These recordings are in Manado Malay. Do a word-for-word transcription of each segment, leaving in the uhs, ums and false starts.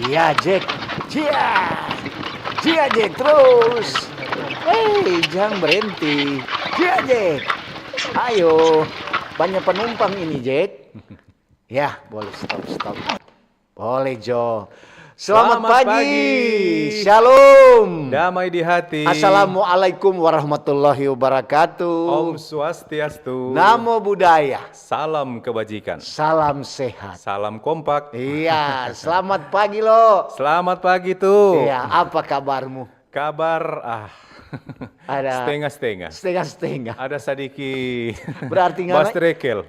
Iya, Jack. Cia. Cia, Jack, terus. Hei, jang berhenti. Cia, Jack. Ayo. Banyak penumpang ini, Jack. Ya, boleh stop, stop. Boleh, Jo. Selamat pagi. Shalom. Damai di hati. Assalamualaikum warahmatullahi wabarakatuh. Om Swastiastu. Namo Buddhaya. Salam kebajikan. Salam sehat. Salam kompak. Iya, selamat pagi, Lo. Selamat pagi, Tu. Iya, apa kabarmu? Kabar, ah, ada setengah-setengah. Setengah-setengah. Ada sadiki berarti ngana,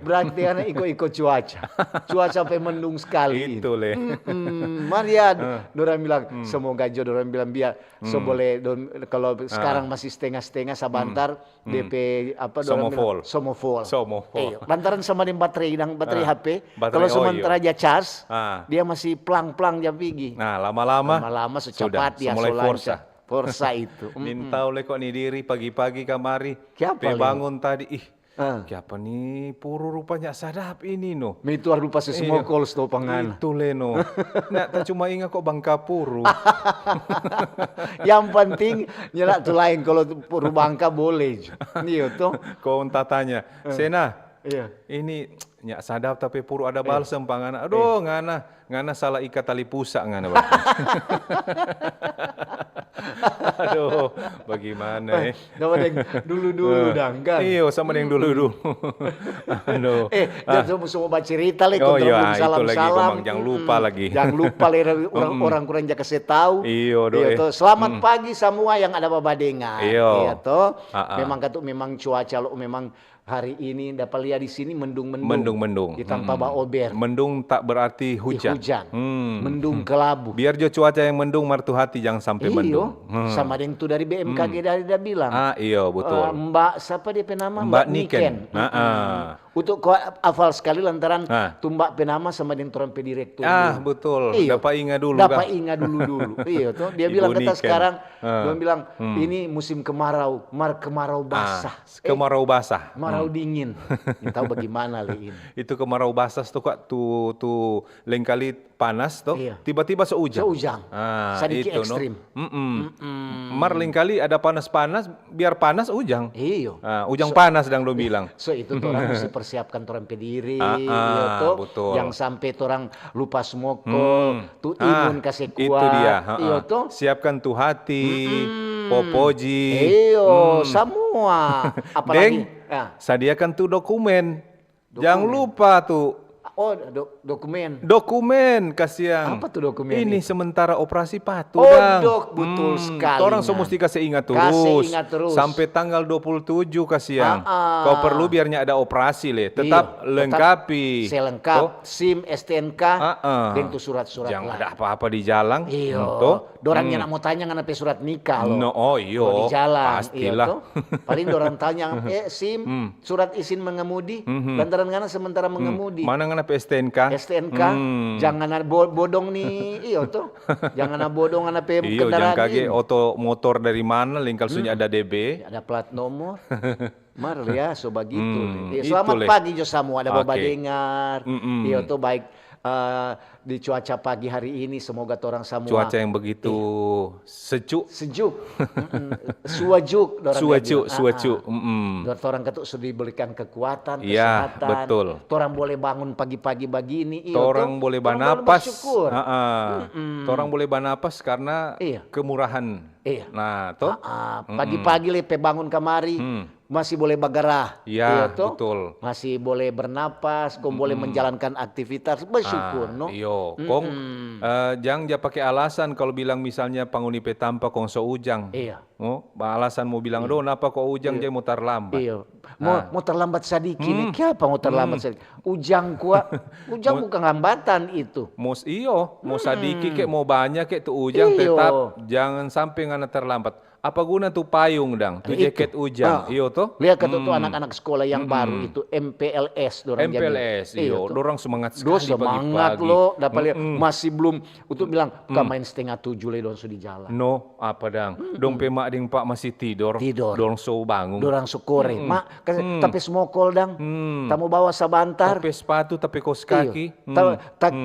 berarti ngana iko-iko cuaca. Cuaca pe mendung skali ini. Itu le. Mm-mm. Mar ya, dorang bilang, semoga jo dorang bilang biar so boleh don, kalo skarang masih setengah-setengah, sabantar depe apa dorang bilang, somo full. Somo full. Iyo. Lantaran sama deng baterai, dang baterai H P. Baterai, kalo sementara ja charge, dia masih plang-plang ja pigi. Nah, lama-lama lama-lama so capat dia, so lancar. Forsa itu. Nintau le kok ni diri pagi-pagi kamari. Kiapa le? Pe bangun tadi, ih, kiapa ni puru rupanya sadap ini no. Mi tuar lupa se smokol sto pangan. Itu le no. Nda ta cuma inga kok bangka puru. Yang penting nyela tu lain, kalau tu puru bangka boleh jo. Iyo to. Kong tatanya, Sena, Iya. Ini nya sadap tapi puru ada balsem pa ngana. Aduh, ngana, ngana salah ika tali pusa ngana. Aduh, bagimana eh? Sama deng dulu-dulu dang kan? Iyo, sama deng dulu-dulu. Aduh. Eh, jangan semua, semua bacerita le, oh, iya, itu lagi, salam-salam. Jang lupa lagi. Jang lupa le, orang, orang kurang ja kase tau. Iyo, do, eh. Selamat pagi semua yang ada babadengar. Iyo. Iya to. Memang katu, memang cuaca lo memang hari ini dapa lia di sini mendung-mendung. Mendung-mendung. Di tanpa baober. Mendung tak berarti hujan. Hujan. Mendung kelabu. Biar jo cuaca yang mendung, mar tu hati jang sampe mendung. Iyo, sama deng tu dari B M K G dari da bilang. Ah, iyo, betul. Eh, Mbak, sapa dia pe nama? Mbak Niken. Untuk ko hafal skali lantaran tu Mbak pe nama sama deng torang pe direktur. Ah, betul. Iyo. Dapa inga dulu. Dapa inga dulu-dulu. Iyo, to. Dia bilang kata sekarang, dia bilang, ini musim kemarau, mar kemarau basah. Kemarau basah. Marau dingin. Nda tau bagimana le ini. Itu kemarau basah tu, Kak, tu, tu lengkali panas to, tiba-tiba so ujang. So ujang. Ah, sadiki ekstrim. Mar lengkali ada panas-panas, biar panas ujang. Iyo. Ah, ujang panas dang dong bilang. So itu torang musti persiapkan torang pe diri, iyo to. Betul. Jang sampe torang lupa smokol, tu imun kase kuat. Itu dia. Iyo to. Siapkan tu hati, popoji. Iyo, samua. Apalagi deng, sadiakan tu dokumen. Jang lupa tu. Oh, do-, dokumen. Dokumen, kasiang. Apa tu dokumen itu? Ini sementara operasi patu, dang. Oh, dok, betul skali. Torang so musti kase inga terus. Kase inga terus. Sampe tanggal dua puluh tujuh, kasiang. Kalo perlu biar nya ada operasi le, tetap lengkapi. Selengkap. SIM, STNK, deng tu surat-surat. Jang ada apa-apa di jalang. Iyo. Dorang nyanda mo tanya ngana pe surat nikah lo. No, oh iyo. Kalo di jalang, iyo to. Paling dorang tanya, eh, SIM, surat izin mengemudi, lantaran ngana sementara mengemudi. Mana ngana pe STNK? STNK, jang ngana bo-, bodong ni, iyo to. Jang ngana bodong ngana pe kendaraan. Iyo, jang kage oto motor dari mana, lengkal sunya ada DB. Ada plat nomor. Mar ya, so bagitu. Selamat pagi jo samua, ada babadengar. Iyo to, baik, eh, di cuaca pagi hari ini, semoga torang samua. Cuaca yang begitu sejuk. Sejuk. Suajuk, dorang suajuk, suajuk. Dorang, torang katu sudah diberikan kekuatan, kesehatan. Betul. Torang boleh bangun pagi-pagi bagini, iyo to. Torang boleh banapas. Torang boleh banapas karena kemurahan. Iya. Nah, to. Pagi-pagi le pe bangun kamari, masih boleh bagarah, iya to? Betul. Masih boleh bernapas, kong boleh menjalankan aktivitas, bersyukur, no? Iyo, kong, eh, jang ja pake alasan kalo bilang misalnya pangoni pe tampa kong so ujang. Iya. Oh, alasan mo bilang, "Doh, napa ko ujang, jadi mo tarlambat?" Iya. Mo, mo tarlambat sadiki, ne? Kiapa mo tarlambat sadiki? Ujang kwa, ujang bukan hambatan itu. Mo, iyo, mo sadiki ke, mo banya ke, tu ujang tetap jangan sampe ngana tarlambat. Apa guna tu payung dang, tu jaket ujang, iyo to? Lia katu tu anak-anak sekolah yang baru itu, M P L S dorang jadi. M P L S, iyo, dorang semangat sekali pagi-pagi. Semangat lo, dapa lia, masih belum, untuk bilang, "Ka main setengah tujuh le, dorang so di jalan." No, apa dang? Dong pe mak deng pa masih tidor, tidor, dorang so bangun. Dorang so kore. Mak, tapi smokol dang. Tamo bawa sabantar. Tapi sepatu, tapi kos kaki.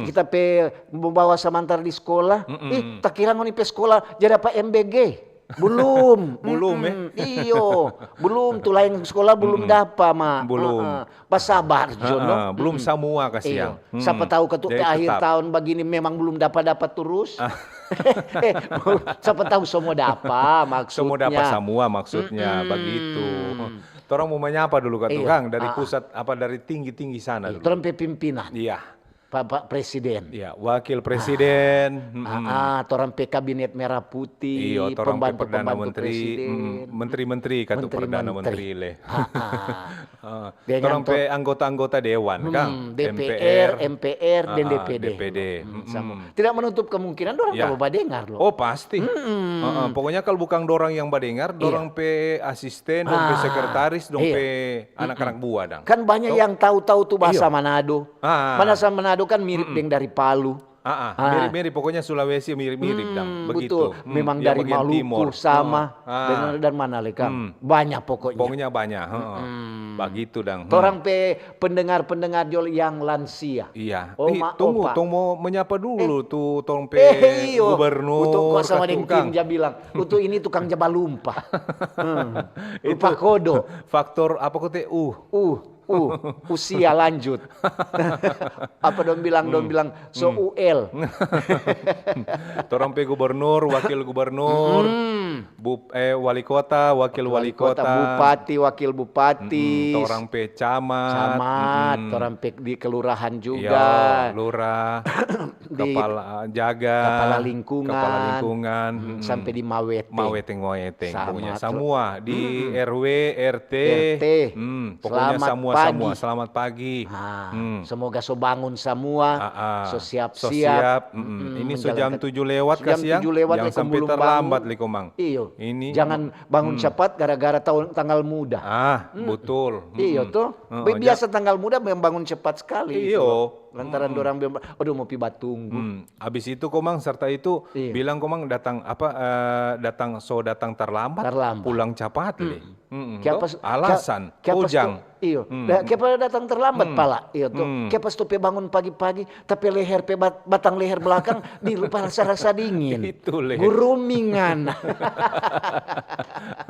Kita pe mo bawa sabantar di skola. Ih, takira ngoni pe skola ja dapa M B G. Belum. Belum, eh? Iyo, belum tu laeng skola belum dapa, ma. Belum. Basabar jo, no? Belum samua kasiang. Sapa tau katu pe akhir tahun bagini memang belum dapa-dapa terus. Eh, sapa tau so mo dapa maksudnya. So mo dapa samua maksudnya, bagitu. Torang mo menyapa dulu katu, kang, dari pusat, apa, dari tinggi-tinggi sana dulu. Torang pe pimpinan. Iya. Bapak Presiden. Iya, Wakil Presiden. Ah, torang pe kabinet merah putih, iyo, torang pe pembantu-pembantu presiden, menteri-menteri katu, perdana menteri le. Torang pe anggota-anggota dewan, kang, D P R, M P R, deng D P D. Tidak menutup kemungkinan dorang kalu badengar lo. Oh, pasti. Pokoknya kalu bukang dorang yang badengar, dorang pe asisten, dong pe sekretaris, dong pe anak-anak bua dang. Kan banya yang tau-tau tu bahasa Manado. Bahasa Manado kan mirip deng dari Palu. Mirip-mirip, pokoknya Sulawesi mirip-mirip dang. Begitu. Memang dari Maluku sama. Dan mana le, kang? Banya pokoknya. Pokoknya banya. Bagitu dang. Torang pe pendengar-pendengar jo yang lansia. Iya. Oma, tunggu, opa. Tong mo menyapa dulu tu tong pe gubernur, katu, kang. Utu ini tukang jabalumpa. Lupa kodo. Faktor apa kote? Uh. Uh, uh, usia lanjut. Apa dong bilang? Dong bilang so U L. Torang pe gubernur, wakil gubernur, bu-, eh, wali kota, wakil wali kota, bupati, wakil bupati, torang pe camat, camat, torang pe di kelurahan juga. Iya, lurah. Di kepala, jaga, kepala lingkungan, sampe di maweteng. Maweteng, maweteng, pokoknya samua di R W, R T, pokoknya samua, samua. Selamat pagi. Semoga so bangun samua, so siap-siap. Ini so jam tujuh lewat, kasiang. Jang sampe terlambat le komang. Iyo. Jangan bangun cepat gara-gara tanggal muda. Ah, betul. Iyo to. Biasa tanggal muda memang bangun cepat skali. Iyo. Lantaran dorang bilang, "Aduh, mo pi batunggu." Abis itu komang serta itu bilang komang datang apa, eh, datang, so datang terlambat, pulang capat le. Alasan, ujang. Iyo. Kiapa datang terlambat pala? Iyo to. Kiapa sto pe bangun pagi-pagi, tapi leher pe bat-, batang leher belakang di lupa rasa-rasa dingin. Itu le. Gurumingan.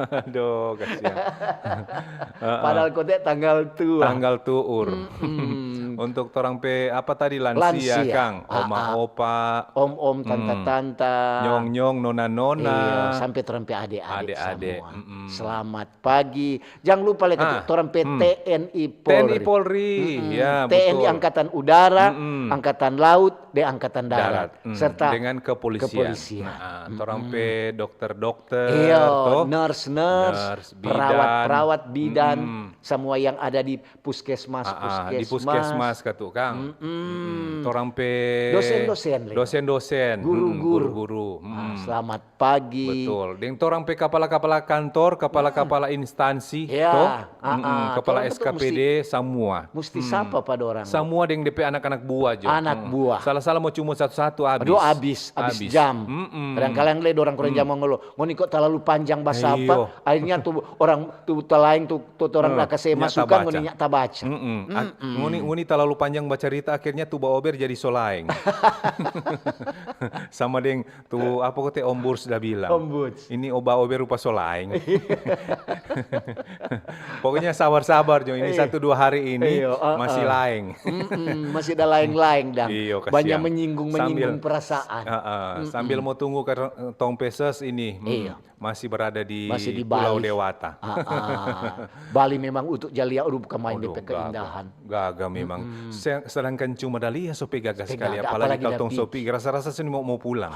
Aduh, kasiang. Padahal kote tanggal tua. Tanggal tuur. Untuk torang pe apa tadi, lansia, kang? Oma, opa, om-om, tanta-tanta, nyong-nyong, nona-nona. Iya, sampe torang pe ade-ade samua. Selamat pagi. Jang lupa le katu torang pe T N I Polri. T N I Polri, ya, betul. T N I Angkatan Udara, Angkatan Laut, deng Angkatan Darat, serta dengan kepolisian. Nah, torang pe dokter-dokter, iya, nurse-nurse, perawat-perawat bidan, samua yang ada di puskesmas, di puskesmas katu, kang. Torang pe dosen-dosen le. Dosen-dosen, guru-guru. Selamat pagi. Betul. Deng torang pe kapala-kapala kantor, kapala-kapala instansi, to? Kepala S K P D, samua. Musti sapa pa dorang. Samua deng de pe anak-anak bua jo. Anak bua. Salah-salah mo cuma satu-satu, abis. Aduh, abis, abis jam. Kadang-kadang le dorang kurang jam ngolo. Ngoni kok talalu panjang basapa, akhirnya tu orang tu talaeng tu, tu orang da kase masukan, ngoni nya tabaca. Ngoni, ngoni talalu panjang bacarita, akhirnya tu baober jadi so laeng. Sama deng tu, apa kote, Om Burs da bilang. Om Burs. Ini oba obe rupa so laeng. Pokoknya sabar-sabar jo, ini satu dua hari ini masih laeng. Masih ada laeng-laeng dang. Iyo, kasiang. Banyak menyinggung-menyinggung perasaan. Sambil mo tunggu ka tong pe ses ini. Masih berada di Pulau Dewata. Bali memang untuk ja lia rupa kamain de pe keindahan. Gaga memang. Sedangkan cuma da lia so pe gaga skali, apalagi kalo tong so pigi, rasa-rasa sini mo, mo pulang.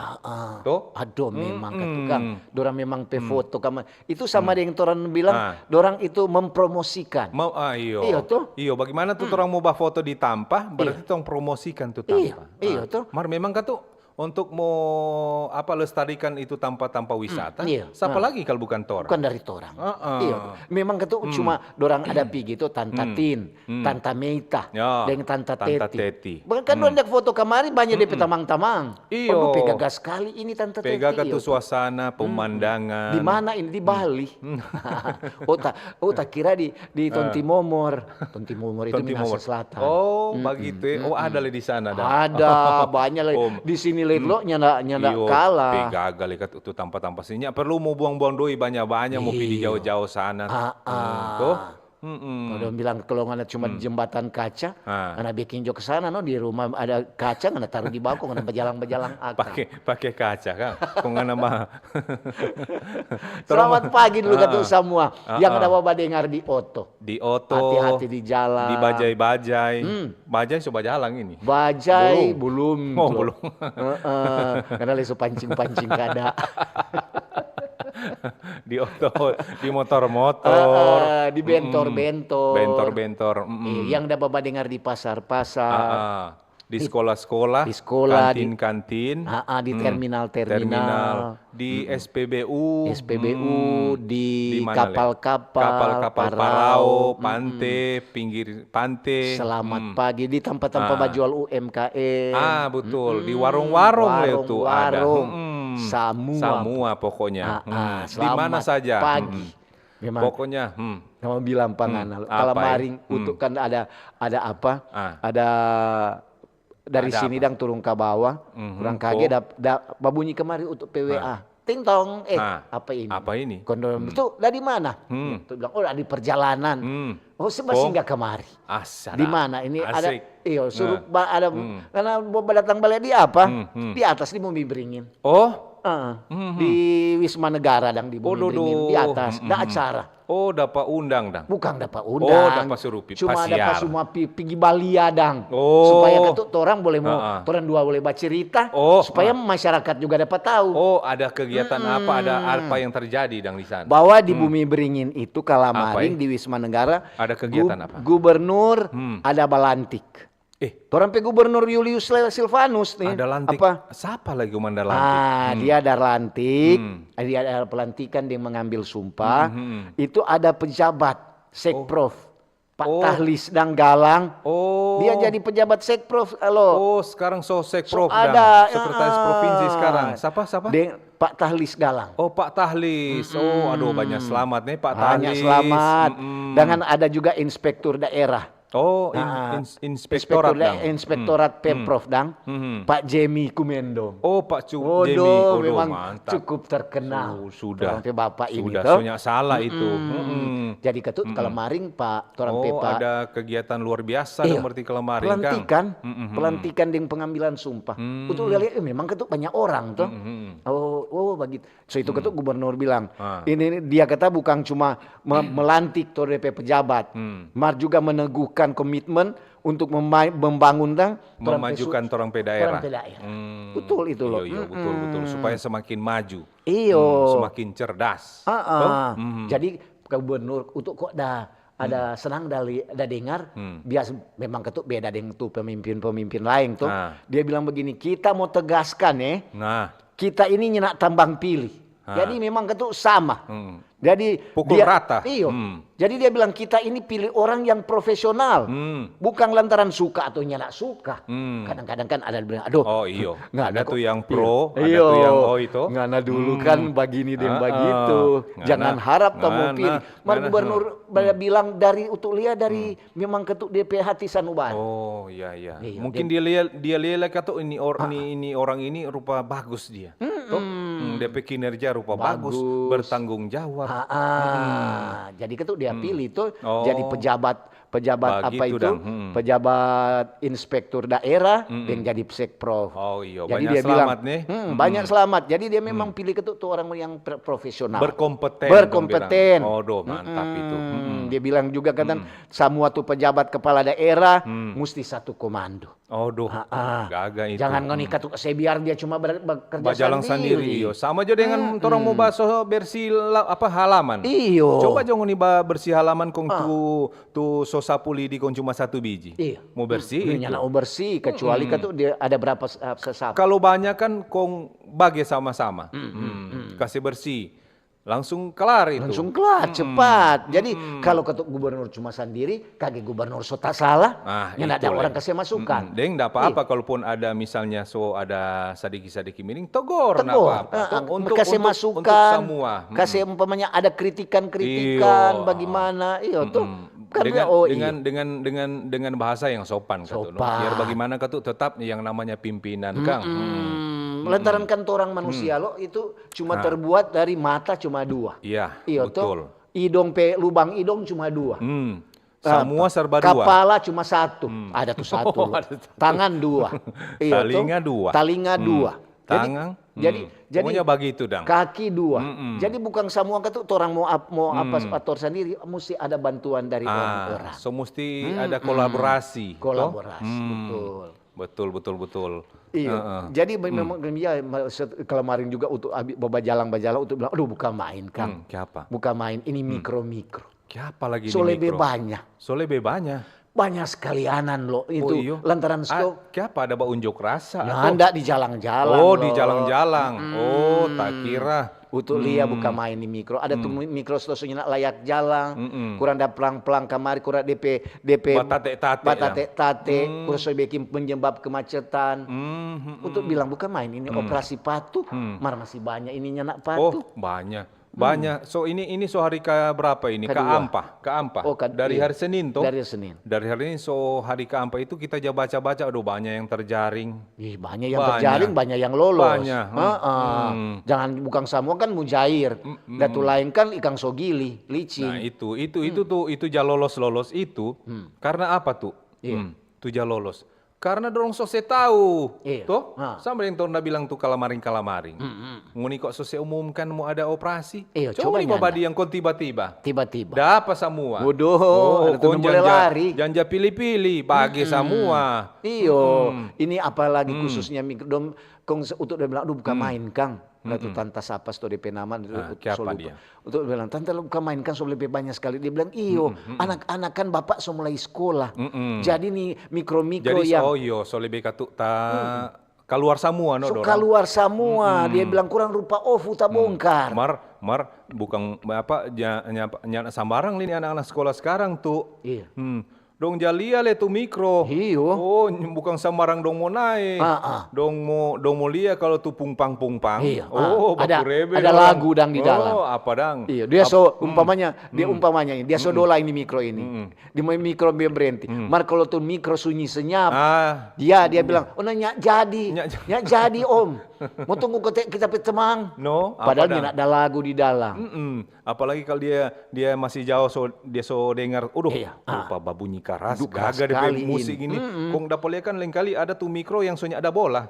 To? Aduh, memang katu kang. Dorang memang pe foto kama. Itu sama deng torang bilang, dorang itu mempromosikan. Iyo to? Iyo, bagimana tu torang mo bafoto di tampa, berarti tong promosikan tu tampa. Iyo to? Mar memang katu Untuk mo apa, lestarikan itu tampa-tampa wisata, iya. Sapa lagi kalau bukan torang? Bukan dari torang. Heeh. Iya. Memang katu cuma dorang ada pigi tu Tanta Tin, Tanta Meita, Ya, deng Tanta Tanta Teti. Teti. Bahkan dorang ada foto kamari banya depe tamang-tamang. Iyo. Aduh, pe gaga skali ini Tanta Teti. Pegaga tu Iyo. Suasana, pemandangan. Di mana ini? Di Bali. Oh, ta, oh, ta kira di di Tontimomor. Tontimomor itu Tontimomor. Minahasa Selatan. Oh, bagitu ya. Oh, ada le di sana dah. Ada, banyak lagi. Om. Di sini le lo nyanda nyanda Iyo, kalah. Pegaga le katu tu tampa-tampa sini. Perlu mo buang-buang doi banya-banya, mo pigi Iyo. Jao-jao sana. Ah, ah. Tuh. Mm-mm. Kalau bilang kalau ngana cuma di jembatan kaca, Ah. ngana bikin jo ke sana no, di rumah ada kaca, ngana taruh di bako, ngana bajalang-bajalang akang. Pake pake kaca kan. Kong ngana mah. Selamat pagi dulu katu Ah. samua Ah, yang ah. ada bawa badengar di oto. Di oto. Hati-hati di jalang. Di bajai-bajai. Bajai so bajalang ini. Bajai Belum. belum. Oh, Cok. belum. Heeh, karena lesu pancing-pancing kada. Di oto, di motor-motor. Eh, di bentor-bentor. Bentor-bentor. Mm-mm. Eh, yang ada bawa dengar di pasar-pasar. Ah, ah. Di sekolah-sekolah, Di sekolah, di- kantin-kantin, Ah, ah, di mm, terminal-terminal. terminal, di S P B U, S P B U, mm, di di mana, Le? kapal-kapal, Kapal-kapal parau, parau, mm-mm. Pante, pinggir pante. Selamat Mm. pagi di tempat-tempat Ah. bajual U M K M. Ah, betul. Di Mm-mm. Warung-warung le tu ada. Warung-warung. Mm-mm. Samua. Samua pokoknya. Ah, Mm. ah, Di mana selamat saja. pagi. Mm-mm. Memang. Pokoknya, hmm. Nama bilang pa Hmm, ngana, apa, kalamari eh? Hmm. untuk kan ada ada apa? Ah. Ada dari Ada sini apa? Dang turun ka bawah, Mhm. kurang kage Oh. da, da babunyi kamari untuk P W A. Ah. Ting tong, eh, Ah. apa ini? Apa ini? Kondom Hmm. itu dari mana? Hmm. Tu bilang, "Oh, di perjalanan." Hmm. "Oh, sebab Oh. Singgah kamari." Asik. Di mana ini ada? Asik. Iyo, suruh Nah. ba-, ada Hmm. karena mau datang balik di apa? Hmm, hmm. Di atas di Bumi Beringin. Oh, Ah, Hmm, di Wisma Negara dang di Bumi Oh, do, Beringin, do. di atas, Hmm, da hmm, hmm. acara. Oh, dapa undang dang. Bukan dapa Oh, undang. dapa suruh pi-, Cuma pasiar. dapa semua pi-, pigi balia dang. Oh. Supaya katu torang boleh mau, Ah, ah. torang dua boleh bacerita, Oh, supaya ah. masyarakat juga dapa tahu. Oh, ada kegiatan apa? Ada Mm-mm. apa yang terjadi dang di sana? Bahwa di Hmm. Bumi Beringin itu kalamaring Apa, eh? di Wisma Negara, Ada kegiatan gu-, apa? Gubernur Hmm. ada balantik. Eh, Torang pe gubernur Julius Le-, Silvanus nih. Ada lantik. Apa? Siapa lagi, Komandan Lantik? Ah, Hmm. dia ada lantik, Hmm. dia ada pelantikan, dia mengambil sumpah. Hmm, hmm. Itu ada pejabat Sekprov, Pak Oh. Tahlis Danggalang. Oh. Dia jadi pejabat Sekprov, alo. Oh, sekarang so Sekprov So ada, dang. Sekretaris ah. Provinsi sekarang. Siapa, siapa? Deng Pak Tahlis Galang. Oh, Pak Tahlis. Oh, aduh, banyak selamat nih, Pak Banyak Tahlis. selamat. Mm-mm. Dengan ada juga inspektur daerah. Oh, in-, Ah, ins-, inspektorat, inspektur da-, dang. inspektorat Hmm. Pemprov dang, Hmm. Pak Jemi Kumendong. Oh, Pak Cu-, Waduh, Jemi. Waduh, memang mantap. cukup terkenal. Oh, sudah. Torang pe bapak ini Sudah, toh. so nyak salah itu. Mm-mm. Mm-mm. Jadi katu kalamaring Pak, torang pe Oh, Pak. Ada kegiatan luar biasa Iya. dang berarti kalamaring, Kang. Pelantikan, Mm-mm. pelantikan deng pengambilan sumpah. Hmm. Untuk lihat, eh, memang katu banyak orang toh. Mm-mm. Oh, oh, begitu. So itu katu gubernur bilang, Ah. ini dia kata bukan cuma me-, melantik to depe pejabat, Hmm. mar juga meneguhkan komitmen untuk memba-, membangun dang torang pe su-, Memajukan torang pe daerah. torang pe daerah. Hmm. Betul itu loh. Iyo, iyo, betul, betul. Mm-mm. Supaya semakin maju. Iyo. Hmm, semakin cerdas. Ah, ah. Toh? Hmm. Jadi gubernur untuk kok dah ada senang dari ada dengar, Hmm. biasa memang katu beda deng tu pemimpin-pemimpin lain tuh. Nah. Dia bilang begini, "Kita mau tegaskan eh, Nah. kita ini nyanda tambang pilih." Ah. Jadi memang katu sama. Hmm. Jadi Pukul dia, rata. Iyo. Hmm. Jadi dia bilang kita ini pilih orang yang profesional. Hmm. Bukan lantaran suka atau nyanda suka. Hmm. Kadang-kadang kan ada bilang, "Aduh, Oh, iyo. ngana Ada kok." tu yang pro, ada Iyo. tu yang oh itu. Ngana dulu Hmm. kan bagini deng Ah, bagitu. ah. Ngana, Jangan harap kamu ngana, pilih. Mar ngana, gubernur hmm. bala bilang dari utulia dari memang katu depe hati sanubari. Oh, iya, iya. Iya, Mungkin dia lia, dia lia katu ini or-, ini, ini orang ini rupa bagus dia. Toh? Hmm, depe kinerja rupa bagus, Bagus. Bertanggung jawab. Ah, ah. Jadi katu dia pilih tuh Oh. jadi pejabat, pejabat apa Bagitu itu? Dang. Hmm. Pejabat inspektur daerah yang jadi sekprov. Oh, iyo, Jadi banyak dia bilang, selamat nih. Hmm, banyak selamat. Jadi dia memang pilih katu tuh orang yang pro-, profesional. Berkompeten, Berkompeten. Oh, doh, mantap itu. Hmm, dia bilang juga kata, "Samua tu pejabat kepala daerah musti satu komando." Oh, doh. Ah, ah. Gaga itu. Jangan ngoni katu se biar dia cuma ber-, bekerja Bajalang sendiri, iyo. Sama jo dengan torang mo baso bersih la-, apa, halaman. Iyo. Coba jo ngoni ba bersih halaman kong tu, tu so sapu lidi kong cuma satu biji. Iya. Mau bersih Ini itu. Nyanda mau bersih, kecuali kan tuh dia ada berapa s- uh, sesap. Kalau banyak kan kong bage sama-sama. Hmm, kase bersih. Langsung kelar itu. Langsung kelar, cepat. Jadi kalau ketuk gubernur cuma sandiri, kage gubernur so tak salah, Ah, nyanda ada itu, orang Leng. Kasih masukan. Mm-mm. Deng, ndak apa-apa kalaupun ada misalnya so ada sadiki-sadiki miring, togor, ndak Tegur, apa-apa. ah, Toh, ah, untuk, kasih untuk, masukan, untuk semua. Mm-mm. Kasih umpamanya ada kritikan-kritikan, Iyo. bagaimana, iyo tuh. Mm-mm. Kan Dengan, oh, iya. dengan dengan dengan dengan bahasa yang sopan, katu, no? Sopan. Biar bagaimana katu tetap yang namanya pimpinan, Kang. Hmm, lantaran kan torang manusia lo itu cuma terbuat dari mata cuma dua. Iya, Iyo betul. Toh. Idong pe lubang idong cuma dua. Hmm. Ah, Semua serba dua. Kepala cuma satu. Ada tuh satu. Oh, ada satu. Tangan dua. Iyo, Talinga toh? dua. Talinga Hmm. dua. Jadi, Tangan. jadi, Hmm. Pokoknya bagitu, dang. Kaki dua. Mm-mm. Jadi bukan semua katu orang mau ap- mau apa atur sendiri, mesti ada bantuan dari Ah, orang-orang. So mesti ada kolaborasi. Toh? Kolaborasi, Hmm. Betul. Betul, betul, betul. Iya. Heeh. Jadi memang ya, set- kalau kemarin juga untuk abi- babajalang-bajalang untuk bilang, aduh, bukan main, Kang. Hmm, kiapa? Bukan main, ini mikro-mikro. Kiapa lagi So ini lebe mikro? Banyak. So lebe banyak. Banyak sekalianan lo itu. Oh, iyo. Lantaran Ah, sto, kiapa ada baunjuk rasa? nah, Toh? Anda di jalang-jalang. Oh, lo. Di jalang-jalang. Oh, tak kira. Untuk lia buka main di mikro. Ada tuh mi- mikro sto so nyanda layak jalang. Kurang ada pelang-pelang kamari, kurang depe depe Batate-tate, ya. Batate-tate, kurang so bikin penyebab kemacetan. Hmm, hmm, Untuk bilang bukan main ini operasi patu, mar masih banyak ini nyanda Oh, patu. Banyak. Banyak. So ini ini so hari ke berapa ini? Kedua. Keampa, keampa. Oh, kad- Dari iya. Hari Senin toh? Dari Senin. Dari hari Senin so hari keampa itu kita ja baca-baca, aduh, banyak yang terjaring. Ih, banyak yang Banyak. Terjaring, banyak yang lolos. Banyak, hmm. Heeh. Hmm. Jangan bukan semua kan mujair. Datu lain kan ikang so gili, licin. Nah, itu itu itu tuh itu ja lolos-lolos itu. Karena apa tuh? Iya. Hmm, tu ja lolos. Karena dorang so se tau. Iya. Toh? Ha. Sama deng torang da bilang tu kalamaring-kalamaring. Ngoni kok so se umumkan mo ada operasi? Iya, Coba coba ni nyanda. Babadiang kong tiba-tiba. Tiba-tiba. Dapa samua. Waduh, ada tu Kong mulai janja- lari. Janja pili-pili, bage samua. Iyo, ini apalagi khususnya mikro dong, kong se- untuk dia bilang, aduh bukan main kang. Nah, tu tanta sapa sto depe nama, Ah, untuk kiapa so lupa. Dia? Untuk dia bilang, tanta bukan main kang, so lebe banyak sekali. Dia bilang, iyo, anak-anak kan bapak so mulai sekolah. Jadi ni mikro-mikro Jadi yang oh iyo, so lebe katu ta kaluar samua no so dorang. Kaluar samua. Dia bilang kurang rupa ofu ta bongkar. Mar mar bukan apa ja- nyapa- nyana sambarang ini anak-anak sekolah sekarang tu. Iya. Hmm. Dong ja lia le tu mikro. Iyo. Oh, ny- bukan sambarang dong mo nae. Ah, ah. Dong mo dong mo lia kalau tu pungpang-pungpang. Iya. Oh, Ah, ada- baku rebe ada dorang. lagu dang di dalam. Oh, apa dang? Iya, dia Ap- so umpamanya, dia umpamanya ini, dia so dola ini mikro ini. Di mikro dia berhenti. Mar kalau tu mikro sunyi senyap, Ah, dia dia bilang, oh, nah, nyak jadi, Nyak j- nyak jadi om. Mau tunggu kote kita pe temang. No, apa Padahal dang? Dia nak ada lagu di dalam. Mm-mm. Apalagi kalau dia dia masih jauh, so dia so dengar, udah Iya, ah. Rupa babunyi karas, Duh, keras gaga dia pe sekali musik ini. Ini. Kong dapolya kan lengkali ada tu mikro yang so nyanda bola.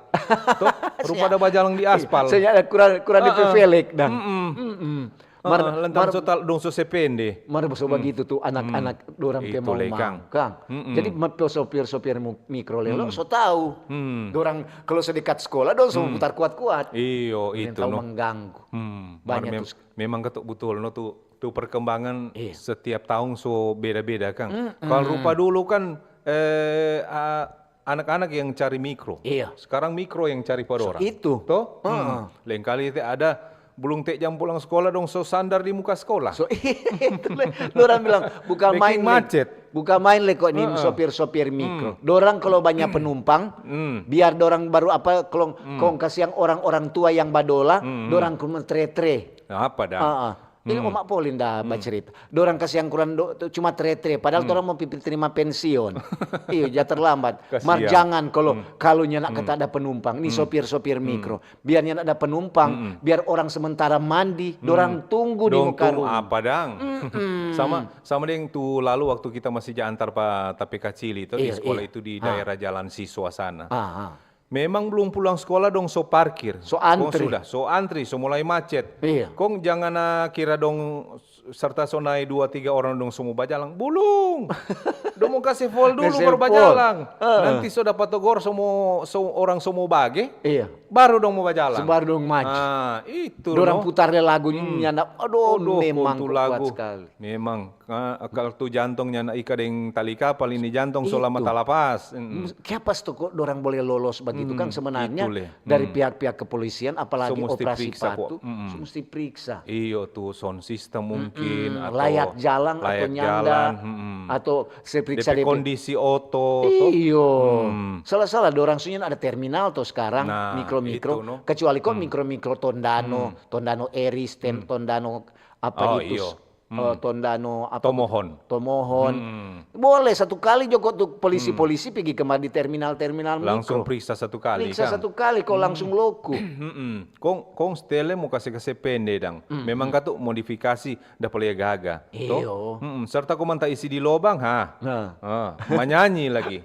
Toh, rupa ada bajalang di aspal. Saya ada kurang kurang depe Heeh. velg dang. Mm-mm. Mm-mm. Mar, Mar, Lentang mar, so tal- dong so se pende. mar so bagitu tu anak-anak dorang pe Itu mau le, Kang. Kang. Mm-mm. Jadi ma- sopir-sopir mu- mikro lelo so tahu. Hmm. Dorang kalau so dekat sekolah dong so putar kuat-kuat. Iyo, Yang itu tahu no. Mengganggu. Hmm, Banyak mar mem- tu. Memang ketok betul no tu tu perkembangan Iya. Setiap tahun so beda-beda, Kang. Kalau rupa dulu kan eh a- anak-anak yang cari mikro. Iya. Sekarang mikro yang cari pa dorang. Itu. Toh? Hmm. Lengkali te ada belum te jam pulang sekolah dong so sandar di muka sekolah. So itu le, dorang bilang bukan Bikin main le. Macet. Bukan main le kok ini sopir-sopir mikro. Dorang kalau banyak penumpang, biar dorang baru apa kalau kong kasiang orang-orang tua yang badola, dorang cuma tre-tre. Apa dah? Ah, ah. Ini Oma Polin dah bacerita. Dorang kasiang kurang do, tu cuma tre-tre, padahal dorang mau pipi terima pensiun. Iyo, ja terlambat. Kasiang. Mar jangan kalau kalau nyanda kata ada penumpang, ini sopir-sopir mikro. Biar nyanda ada penumpang, biar orang sementara mandi, dorang tunggu di Dong muka tunggu rumah. Apa dang? Sama sama deng tu lalu waktu kita masih ja antar pa tapi kacili itu di Iya, sekolah iya. Itu di Ah. Daerah Jalan Siswa sana. Ah, ah. Memang belum pulang sekolah dong so parkir. So antri. Kong sudah, so antri, so mulai macet. Iya. Kong jangan ah, kira dong serta so nae dua tiga orang dong so mo bajalang. Bulung. Dong mo kase fol dulu Kase baru fol. bajalang. Heeh. Nanti so dapa togor so mo so orang so mo bage. Iya. Baru dong mo bajalang. So baru dong maju. Ah, itu Dorang no. putar le lagu ini nyanda. Aduh, Aduh, memang kontu kuat lagu. Sekali. Memang Ah, kal tu jantong nyanda ika deng tali kapal, ini jantong so lama talapas. Mm. Kiapa tu kok dorang boleh lolos bagitu kan? Sebenarnya dari pihak-pihak kepolisian, apalagi operasi patu, so musti periksa. Iyo tu sound system mungkin, atau layak jalan atau nyanda, atau se periksa depe kondisi oto. Iyo. Salah-salah dorang sunya ada terminal to sekarang, mikro-mikro. Kecuali kok mikro-mikro Tondano, Tondano Eris, Tondano apa itu? Tondano apa? Tomohon. Tomohon. Boleh satu kali jo kok tu polisi-polisi pigi kemari di terminal-terminal mikro. Langsung periksa satu kali. Periksa satu kali kok langsung loku. Kong, kong stele mo kase-kase pende dang. Memang katu modifikasi dapa lia gaga. Iyo. Serta kong manta isi di lobang ha. Manyanyi lagi.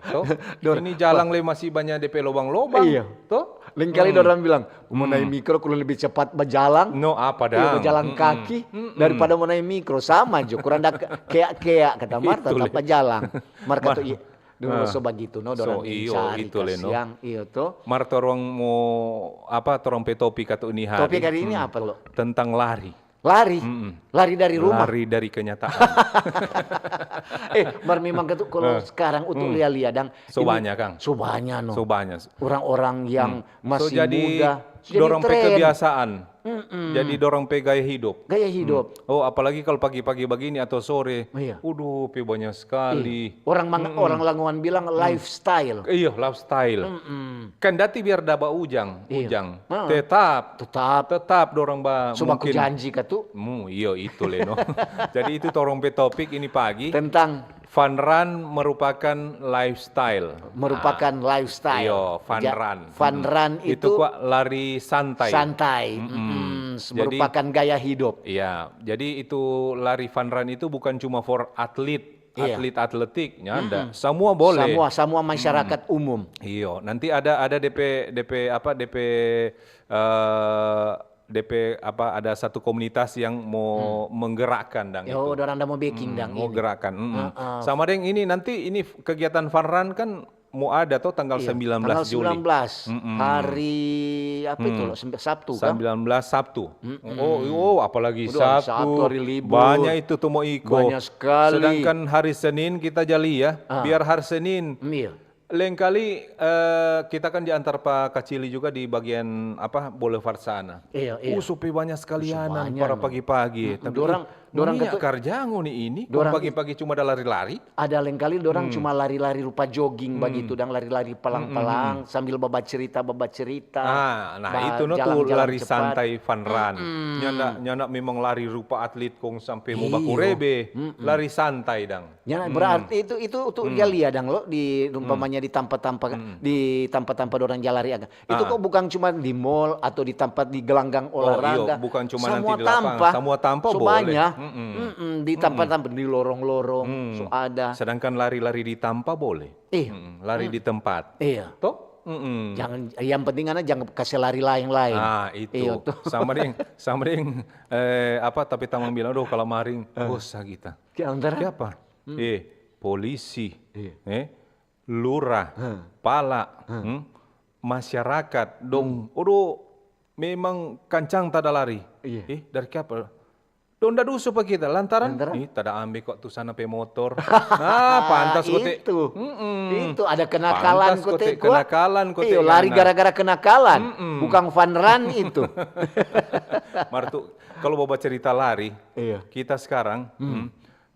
Ini jalang le masih banya depe lobang-lobang. Iyo. To? Lengkali dorang bilang, mo nae mikro kurang lebih cepat bajalang. No apa dang? Bajalang kaki daripada mo nae mikro, sama jo. Kurang da kea-kea kata mar tetap bajalang. Mar kata iya. Dulu so bagitu no, dorang so, iyo, cari itu le no. Kasiang, iyo to. Mar torong mo apa, torong pe topik katu ini hari. Topik hari ini apa lo? Tentang lari. Lari, lari dari rumah. Lari dari kenyataan. Eh, mar memang katu kalau sekarang untuk lia-lia dang. So banyak kang. So banyak no. So banyak. Orang-orang yang masih muda. So jadi dorong pe kebiasaan. Jadi dorong pe gaya hidup. Gaya hidup. Oh, apalagi kalau pagi-pagi begini atau sore. Iya. Uduh, pe banyak sekali. Orang languan bilang lifestyle. Iya, lifestyle. Kan dati biar daba ujang, ujang. Tetap, tetap, tetap dorang ba. So baku janji katu. Mu, iyo itu le no. Jadi itu torong pe topik ini pagi. Tentang fun run merupakan lifestyle. Merupakan lifestyle. Iyo, fun run. Fun run itu kwa lari santai. Santai. Merupakan gaya hidup. Iya, jadi itu lari fun run itu bukan cuma for atlet. Iya. Atlet atletik, nyanda. Samua boleh. Samua, samua masyarakat umum. Iyo, nanti ada, ada depe, depe apa, depe eh, depe apa, ada satu komunitas yang mo menggerakkan dang itu. Oh, dorang da mo beking dang. Mo gerakkan. Sama deng ini nanti ini kegiatan fun run kan mo ada to tanggal sembilan belas Juli. Tanggal sembilan belas. Hari apa itu lo? Sabtu kan? Sembilan belas Sabtu. Oh, oh, apalagi Sabtu. Sabtu hari libur. Banyak itu tu mo iko. Banyak sekali. Sedangkan hari Senin kita jali ya. Biar hari Senin. Iya. Lengkali, eh, kita kan diantar pa Kacili juga di bagian apa, Boulevard sana. Iya, iya. Uh, so pe banyak sekali anak para pagi-pagi. Tapi dorang, dorang nia karja ngoni ini, kong pagi-pagi cuma ada lari-lari. Ada lengkali dorang cuma lari-lari rupa jogging bagitu, dang lari-lari pelang-pelang sambil babacerita, babacerita. Ah, nah itu no tu lari santai fun run. Nyanda, nyanda memang lari rupa atlet kong sampe mo baku rebe. Lari santai dang. Ya, berarti itu, itu untuk dia lia dang lo di umpamanya di tampa-tampa, di tampa-tampa dorang ja lari akang. Itu kok bukan cuma di mall atau di tampa di gelanggang olahraga. Bukan cuma nanti di lapangan, samua tampa boleh. Di tampa-tampa, di lorong-lorong so ada. Sedangkan lari-lari di tampa boleh. Lari di tempat. Iya. Toh? Jangan, yang penting ana jangan kase lari laeng-laeng. Ah, itu. Sama deng, sama deng, eh, apa, tapi tamang bilang, "Aduh, kalau maring, dosa kita." Kiapa? Eh, polisi, eh, lurah, pala, masyarakat, dong, odo memang kancang tada lari. Eh, dari kiapa? Dong da dusu pa kita, lantaran, ih, tada ambe kwa tu sana pe motor. Nah, pantas kote. Itu. Itu ada kenakalan kote kwa. Kenakalan kote. Iyo, lari gara-gara kenakalan. Bukan fun run itu. Mar tu, kalau bawa cerita lari, kita sekarang,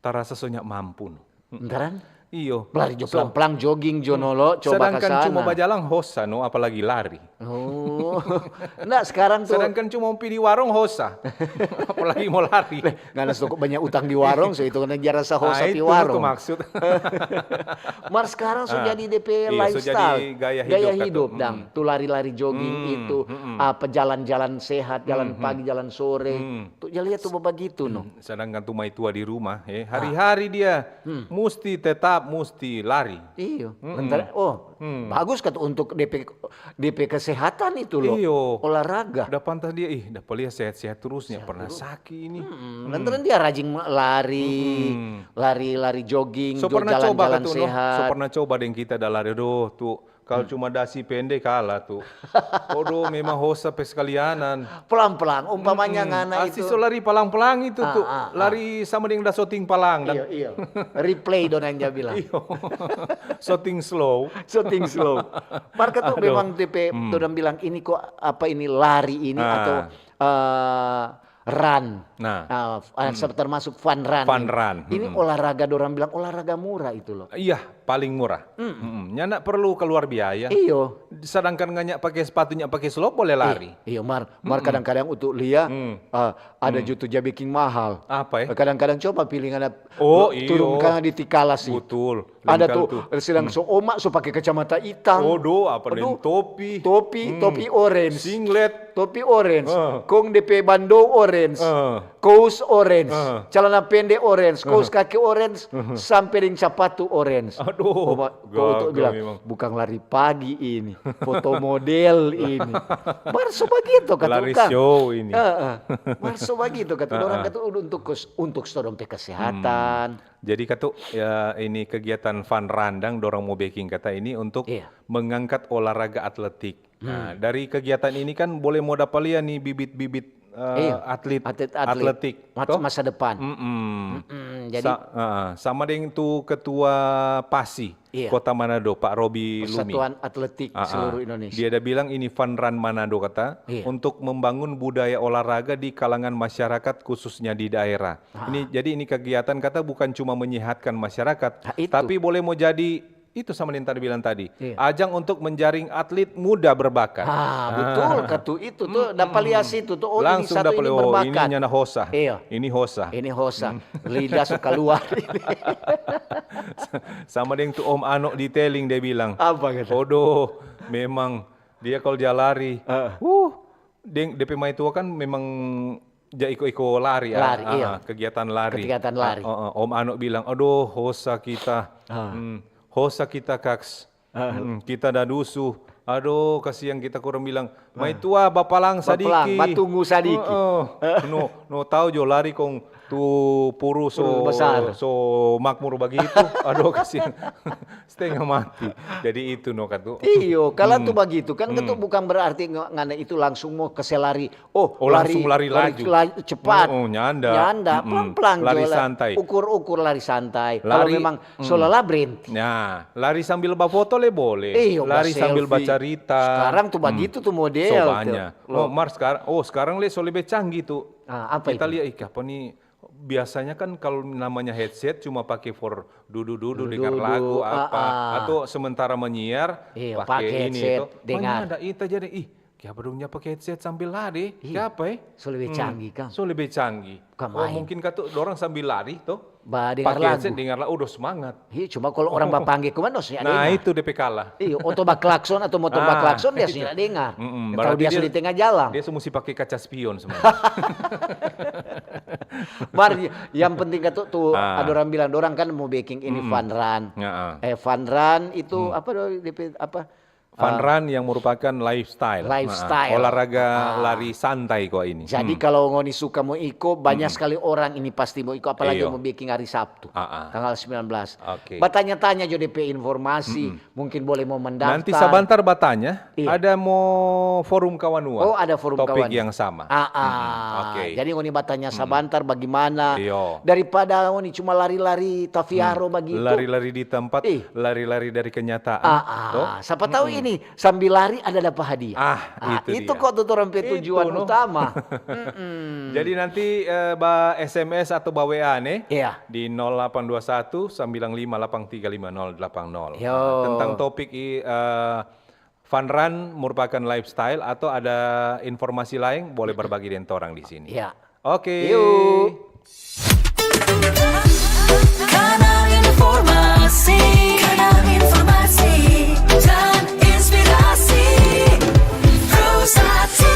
tarasa so nya mampu no. Ntaran? Iyo. Lari jo pelang-pelang, jogging jo no lo, coba ka sana. Sedangkan cuma bajalang hosa no, apalagi lari. Oh. Nda, sekarang tu. Sedangkan cuma pi di warung hosa. Apalagi mo lari. Ngana so banya utang di warung, so itu ngana ja rasa hosa pi warung. Ah, itu tu maksud. Mar sekarang so jadi depe lifestyle. Gaya hidup dang. Tu lari-lari jogging itu, apa, jalan-jalan sehat, jalan pagi, jalan sore. Tu ja lia tu bagitu no. Sedangkan tu maitua di rumah, eh, hari-hari dia musti tetap musti lari. Iyo. Oh, bagus kata untuk depe, depe kesehatan itu lo. Iyo. Olahraga. Da pantas dia, ih, dapa lia sehat-sehat terus, nya pernah saki ini. Lantaran dia rajin lari, lari-lari jogging, jalan-jalan sehat. So pernah coba deng kita da lari, aduh, tu Kalo cuma dasi pende kala tu. Odo, memang hosa pe sekalianan. Pelang-pelang, umpamanya ngana itu. Asi so lari palang-palang itu tu. Lari sama deng da soting palang. Iyo, iyo. Replay dong yang dia bilang. Iyo. Soting slow. Soting slow. Mar katu memang depe, dorang bilang ini kok apa ini lari ini atau, eh, run. Nah. Ah, f-, ah, termasuk fun run ini. Fun run, ini olahraga dorang bilang olahraga murah itu loh. Iya, paling murah. Nyanda perlu keluar biaya. Iyo. Sedangkan ngana pake sepatu, nya pake slop boleh lari. Iyo, mar, mar kadang-kadang untuk lia, ah, ada juga tu ja biking mahal. Apa, eh? Kadang-kadang coba pilih ngana turun ka di tikala sih. Betul. Ada tu, sedang so oma so pake kacamata itang. Odo, apa deng topi. Topi, topi orange. Singlet. Topi orange. Kong depe bando orange. Kous orange. Calana pende orange. Kous kaki orange. Sampe deng sapatu orange. Aduh, oma, kong itu bilang, "Bukang lari pagi ini, foto model ini." Mar so bagitu kata lari show ini. Mar so bagitu kata orang kata untuk kes-, untuk so dong pe kesehatan. Jadi katu, ya, ini kegiatan fun run dang dorang mo beking kata ini untuk mengangkat olahraga atletik. Nah, dari kegiatan ini kan boleh mo dapa lia ni bibit-bibit, eh, atlet, atlet atletik, masa depan. Jadi sa-, eh, sama deng tu ketua pasi Kota Manado, Pak Robi Lumi. Persatuan Atletik seluruh Indonesia. Dia ada bilang ini fun run Manado kata untuk membangun budaya olahraga di kalangan masyarakat khususnya di daerah. Ini, jadi ini kegiatan kata bukan cuma menyehatkan masyarakat, tapi boleh mo jadi itu sama deng tadi bilang tadi, ajang untuk menjaring atlet muda berbakat. Ah, betul, katu itu tu, dapa lia situ tu, oh, ini satu ini berbakat. Ini nyanda hosa. Iya. Ini hosa. Ini hosa. Lidah so kaluar. Sama deng tu Om Ano di Teling, dia bilang, apa kata? Odo, memang dia kalo ja lari, uh, deng depe maitua kan memang ja iko-iko lari, ah, kegiatan lari. Kegiatan lari. Ah, oh, oh. Om Ano bilang, "Aduh, hosa kita. Hmm, hosa kita, Kaks. Hmm, kita da dusu. Aduh, kasiang kita," kurang bilang. "Maitua, bapalang sadiki. Batunggu sadiki." Oh, oh. No, no tau jo lari kong tu puru so, so makmur bagitu. Aduh, kasiang. Setengah mati. Jadi itu no katu. Iyo, kala tu bagitu kan, katu bukan berarti ngana itu langsung mo kase lari. Oh, langsung lari laju. Cepat. Oh, nyanda. Nyanda, pelan-pelan jo. Lari santai. Ukur-ukur lari santai. Kalo memang so lelah, berhenti. Nah, lari sambil bafoto le boleh. Iyo, lari sambil bacarita. Sekarang tu bagitu tu model tu. Oh, mar sekarang, oh, sekarang le so lebe canggih tu. Ah, apa itu? Kita lia, ih, apa ni? Biasanya kan kalo namanya headset cuma pake for dudu-dudu, dengar lagu apa, atau sementara menyiar pake ini to. Dengar. Manya ada ita jadi, ih, kiapa dong nya pake headset sambil lari? Kiapa, eh? So lebe canggih, kang. So lebe canggih. Oh, mungkin katu dorang sambil lari to. Pake headset, dengar lagu, udah semangat. Iya, cuma kalo orang bapangge kuman, no, so nyanda dengar. Nah, itu depe kala. Iya, oto baklakson atau motor baklakson, dia so nyanda dengar. Kalo dia so di tengah jalang. Dia so musti pake kaca spion sebenarnya. Mar, yang penting katu tu, ada orang bilang, dorang kan mo beking ini fun run. Eh, fun run itu apa do, depe apa? Fun run yang merupakan lifestyle. Lifestyle. Nah, olahraga lari santai kwa ini. Jadi kalo ngoni suka mo iko, banyak skali orang ini pasti mo iko, apalagi mo beking hari Sabtu, tanggal sembilan belas. Oke. Batanya-tanya jo depe informasi, mungkin boleh mo mendaftar. Nanti sabantar batanya, ada mo forum kawanua. Oh, ada forum kawanua. Topik yang sama. Oke. Jadi ngoni batanya sabantar bagimana. Daripada ngoni cuma lari-lari tafiaro bagitu. Lari-lari di tempat, lari-lari dari kenyataan. Ah, ah. To? Sapa tahu ini, sambil lari ada dapa hadiah. Ah, itu dia. Itu kok tu torang pe tujuan utama. Jadi nanti, eh, ba S M S atau ba W A ne, di nol delapan dua satu sembilan lima delapan tiga lima nol delapan nol. Yo. Tentang topik i-, eh, fun run merupakan lifestyle atau ada informasi lain, boleh berbagi dengan torang di sini. Ya. Oke. Yuk. Kanal informasi, kanal informasi, dan inspirasi. Pro satu.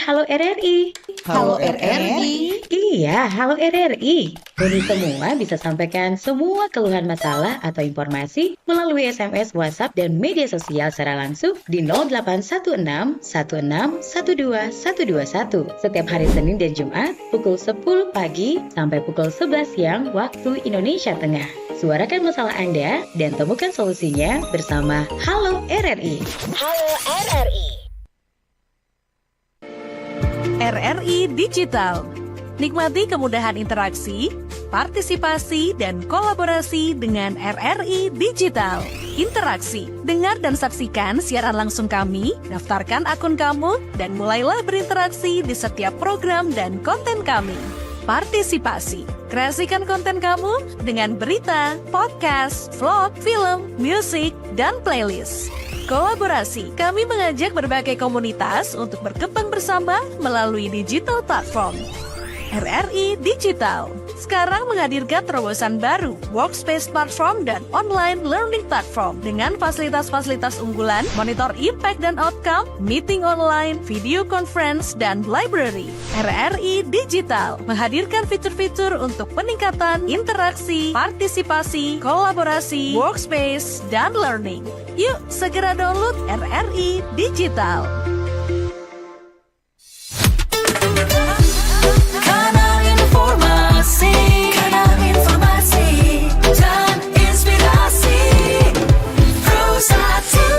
Halo R R I. Halo R R I. Iya, halo R R I. Ngoni semua bisa sampaikan semua keluhan masalah atau informasi melalui S M S, WhatsApp, dan media sosial secara langsung di nol delapan satu enam satu enam satu dua satu dua satu setiap hari Senin dan Jumat pukul sepuluh pagi sampai pukul sebelas siang waktu Indonesia Tengah. Suarakan masalah Anda dan temukan solusinya bersama Halo R R I. Halo R R I. R R I Digital. Nikmati kemudahan interaksi, partisipasi, dan kolaborasi dengan R R I Digital. Interaksi. Dengar dan saksikan siaran langsung kami, daftarkan akun kamu, dan mulailah berinteraksi di setiap program dan konten kami. Partisipasi. Kreasikan konten kamu dengan berita, podcast, vlog, film, musik, dan playlist. Kolaborasi. Kami mengajak berbagai komunitas untuk berkembang bersama melalui digital platform. R R I Digital sekarang menghadirkan terobosan baru, Workspace Platform dan Online Learning Platform, dengan fasilitas-fasilitas unggulan, monitor impact dan outcome, meeting online, video conference, dan library. R R I Digital menghadirkan fitur-fitur untuk peningkatan interaksi, partisipasi, kolaborasi, workspace, dan learning. Yuk, segera download R R I Digital. Kanal informasi, kanal informasi dan inspirasi. Pro satu.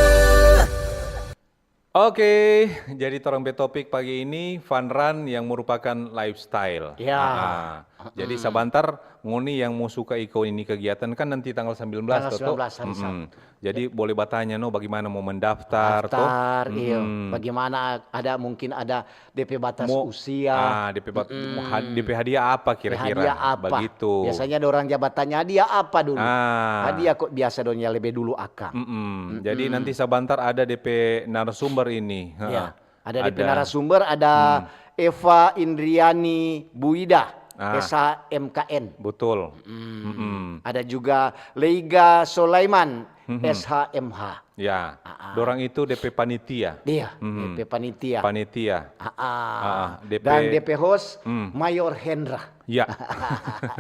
Oke, jadi torang pe topik pagi ini, fun run yang merupakan lifestyle. Ya. Ah, ah. Jadi sabantar ngoni yang mo suka iko ini kegiatan kan nanti tanggal sembilan belas Tanggal to, to? sembilan belas hari Mm-mm. Sabtu. Jadi boleh batanya no, bagaimana mo mendaftar to? Daftar, iyo. Mm-mm. Bagaimana ada, mungkin ada D P batas Mo-, usia. ah, D P bat-, Mm-mm. had-, D P hadiah apa kira-kira? Hadiah apa? Begitu. Biasanya ada orang ja batanya, "Hadiah apa dulu?" Ah. Hadiah kok biasa dong ya lebih dulu akang. Mm-mm. Jadi Mm-mm. nanti sabantar ada D P narasumber ini. Ya. Heeh. Ada D P Ada. narasumber, ada Hmm. Eva Indriani Buida, Ah. S H M K N. Betul. Mm. Mm-mm. Ada juga Leiga Sulaiman, Mhm. S H M H. Ya. Ah, ah. Dorang itu D P panitia. Iya, Mhm. D P panitia. Panitia. Ah, ah. Ah, ah. D P Dan D P host, Hmm. Mayor Hendra. Ya.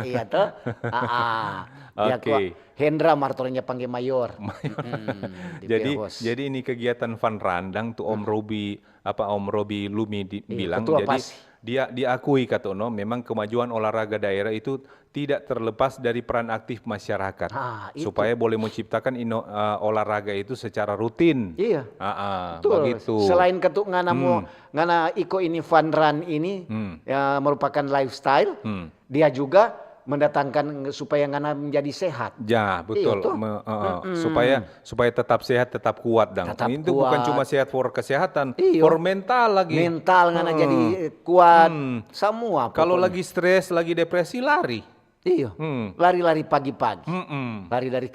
Iya, toh? Ah, ah. Dia Oke. kua-, Hendra mar torang ja pangge Mayor. Mayor. Mm-mm, D P Jadi, host. jadi ini kegiatan fun run dang tu Om Hmm. Robi, apa, Om Robi Lumi di-, Iya, bilang. ketua Jadi, pasi. dia, dia akui, kata no, memang kemajuan olahraga daerah itu tidak terlepas dari peran aktif masyarakat. Ah, itu. Supaya boleh menciptakan ino-, eh, olahraga itu secara rutin. Iya. Ah, ah, Betul. begitu. Selain katu ngana mo, Hmm. ngana iko ini fun run ini, Hmm. ya, merupakan lifestyle, Hmm. dia juga mendatangkan supaya ngana menjadi sehat. Ya, Iya, betul. toh? Me-, eh, eh, Mm-mm. supaya, supaya tetap sehat, tetap kuat, dang. Tetap Itu bukan kuat. cuma sehat for kesehatan, Iyo. for mental lagi. Mental ngana Heeh. jadi kuat, Hmm. semua Kalau pokoknya. lagi stres, lagi depresi, lari. Iyo. Hmm. Lari-lari pagi-pagi. Mm-mm. Lari dari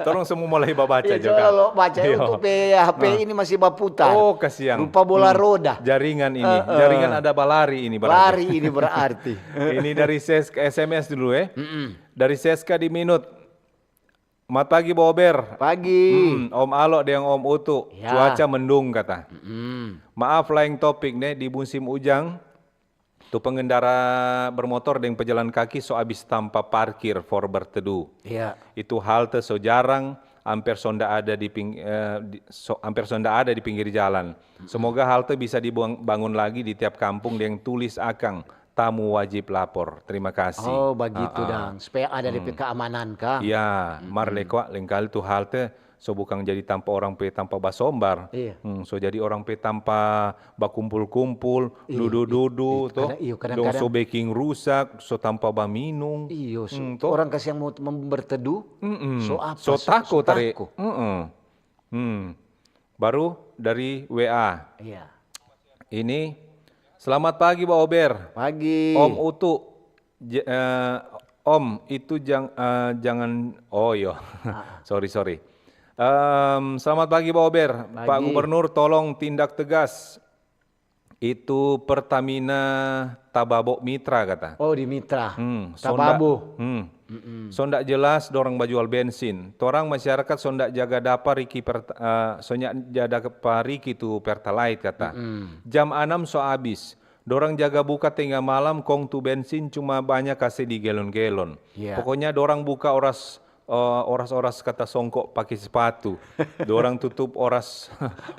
Torang semua mulai babaca Iya, juga. coba lo baca Iyo. untuk pe H P Ah. ini masih baputar. Oh, kasiang. Rupa bola Hmm. roda. Jaringan ini. Heeh. Jaringan ada balari ini berarti. Lari ini berarti. Ini dari Ses-, S M S dulu, eh. Mm-mm. Dari Seska di Minut. Mat pagi, Bober. Pagi. Hmm, Om Alo deng Om Utu. Ya. Cuaca mendung, kata. Mm-mm. Maaf, laeng topik, ne, di musim ujang, tu pengendara bermotor deng pejalan kaki so abis tampa parkir for berteduh. Iya. Itu halte so jarang, amper sonda ada di ping-, eh, di, so, amper sonda ada di pinggir jalan. Mm-mm. Semoga halte bisa dibangun lagi di tiap kampung deng tulis akang, "Tamu wajib lapor." Terima kasih. Oh, bagitu Ah, ah. dang. Supaya ada depe Hmm. keamanan, kang. Ya, Mm-mm. mar lekwa lengkali tu halte so bukang jadi tampa orang pe tampa basombar. Iya. Hmm, so jadi orang pe tampa bakumpul-kumpul, Iya, dudu-dudu, iya, to. Kadang, iyo, Dong kadang-kadang so beking rusak, so tampa baminung. Iyo, so, Hmm, to. orang kasiang mo, mo berteduh, Mm-mm. so apa, So so, tako so tare. tako. Mm-mm. Hmm. Baru dari W A. Iya. Ini, "Selamat pagi, Ba Ober." Pagi. Om Utu, J-, eh, Om, itu jang-, eh, jangan, oh, iyo. Ah. Sorry, sorry. Em, "Selamat pagi, Ba Ober. Pak Pagi. Gubernur, tolong tindak tegas. Itu Pertamina Tababo Mitra," kata. Oh, di Mitra. Hmm, sonda, Tababo. hmm. So ndak jelas dorang bajual bensin. Torang masyarakat so ndak jaga dapa riki per-, eh, so nyak ja dapa riki tu Pertalite kata. Jam anam so abis. Dorang jaga buka tenga malam kong tu bensin cuma banya kase di gelon-gelon. Iya. Pokonya dorang buka oras, eh, oras-oras kata songko pake sepatu. Dorang tutup oras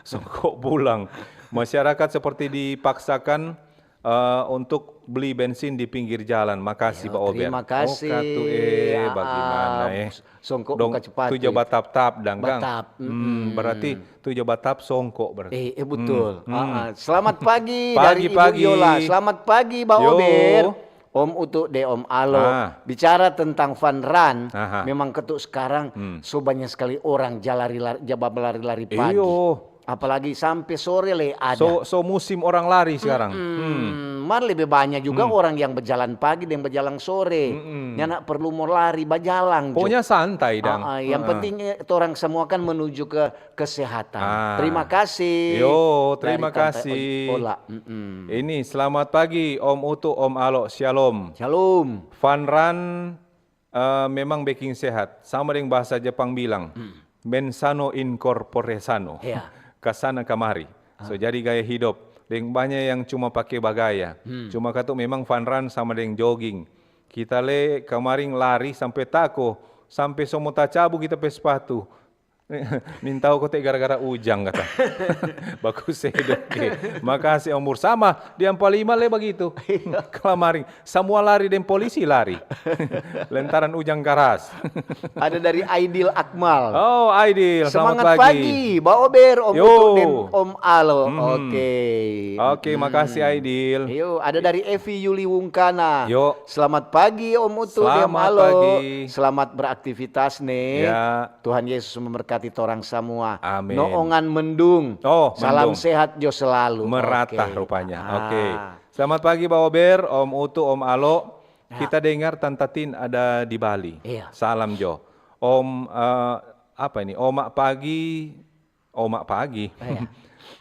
songko pulang. Masyarakat seperti dipaksakan, eh, untuk beli bensin di pinggir jalan. Makasih, Ba Ober. Terima kasih. Oh, katu, eh, bagaimana, eh? Songko buka sepatu. Tu jo batap-tap dang, kang? Batap, mm-mm. Berarti tu jo batap songko berarti. Eh, eh, betul. Ah, ah. Selamat pagi dari Ibu Yola. Selamat pagi, Ba Ober. Om Utu de Om Alo. Ah. Bicara tentang Fun Run, memang ketuk sekarang so banyak sekali orang ja lari-lari, ja balari-lari pagi. Iyo. Apalagi sampe sore le ada. So, so musim orang lari sekarang. Mm-mm. Mar lebe banya juga orang yang bajalan pagi deng bajalan sore. Mm-mm. Nyanda perlu mo lari, bajalang jo. Pokoknya santai dang. Ah, ah, yang penting, eh, torang semua kan menuju ke kesehatan. Ah. Terima kasih. Yo, terima kasih. Dari Tante Ola. Mm-mm. Ini, selamat pagi, Om Utu, Om Alo. Shalom. Shalom. Fun Run, eh, memang beking sehat. Sama deng bahasa Jepang bilang, mens sano in corpore sano. Iya. Kasana kamari. So jadi gaya hidop. Deng banya yang cuma pake bagaya. Cuma katu memang Fun Run sama deng jogging. Kita le kamaring lari sampe tako, sampe so mo tacabu kita pe spatu. Nintau kote gara-gara ujang kata. Baku sedo ke. Makasih Om Bur. Sama di Ampa Lima le bagitu. Kamaring. Samua lari deng polisi lari. Lantaran ujang karas. Ada dari Aidil Akmal. Oh, Aidil, selamat pagi. Semangat pagi, Ba Ober, Om Utu, deng Om Alo. Oke. Oke, makasih, Aidil. Yo, ada dari Evi Yuli Wungkana. Yo. Selamat pagi, Om Utu, deng Om Alo. Selamat pagi. Selamat beraktivitas, ne. Ya. Tuhan Yesus memberkati torang samua. Amin. Noongan mendung. Oh, mendung. Salam sehat jo selalu. Merata rupanya. Oke. Selamat pagi, Ba Ober, Om Utu, Om Alo. Ya. Kita dengar Tanta Tin ada di Bali. Iya. Salam jo. Om, eh, apa ini? Oma pagi, oma pagi. Iya.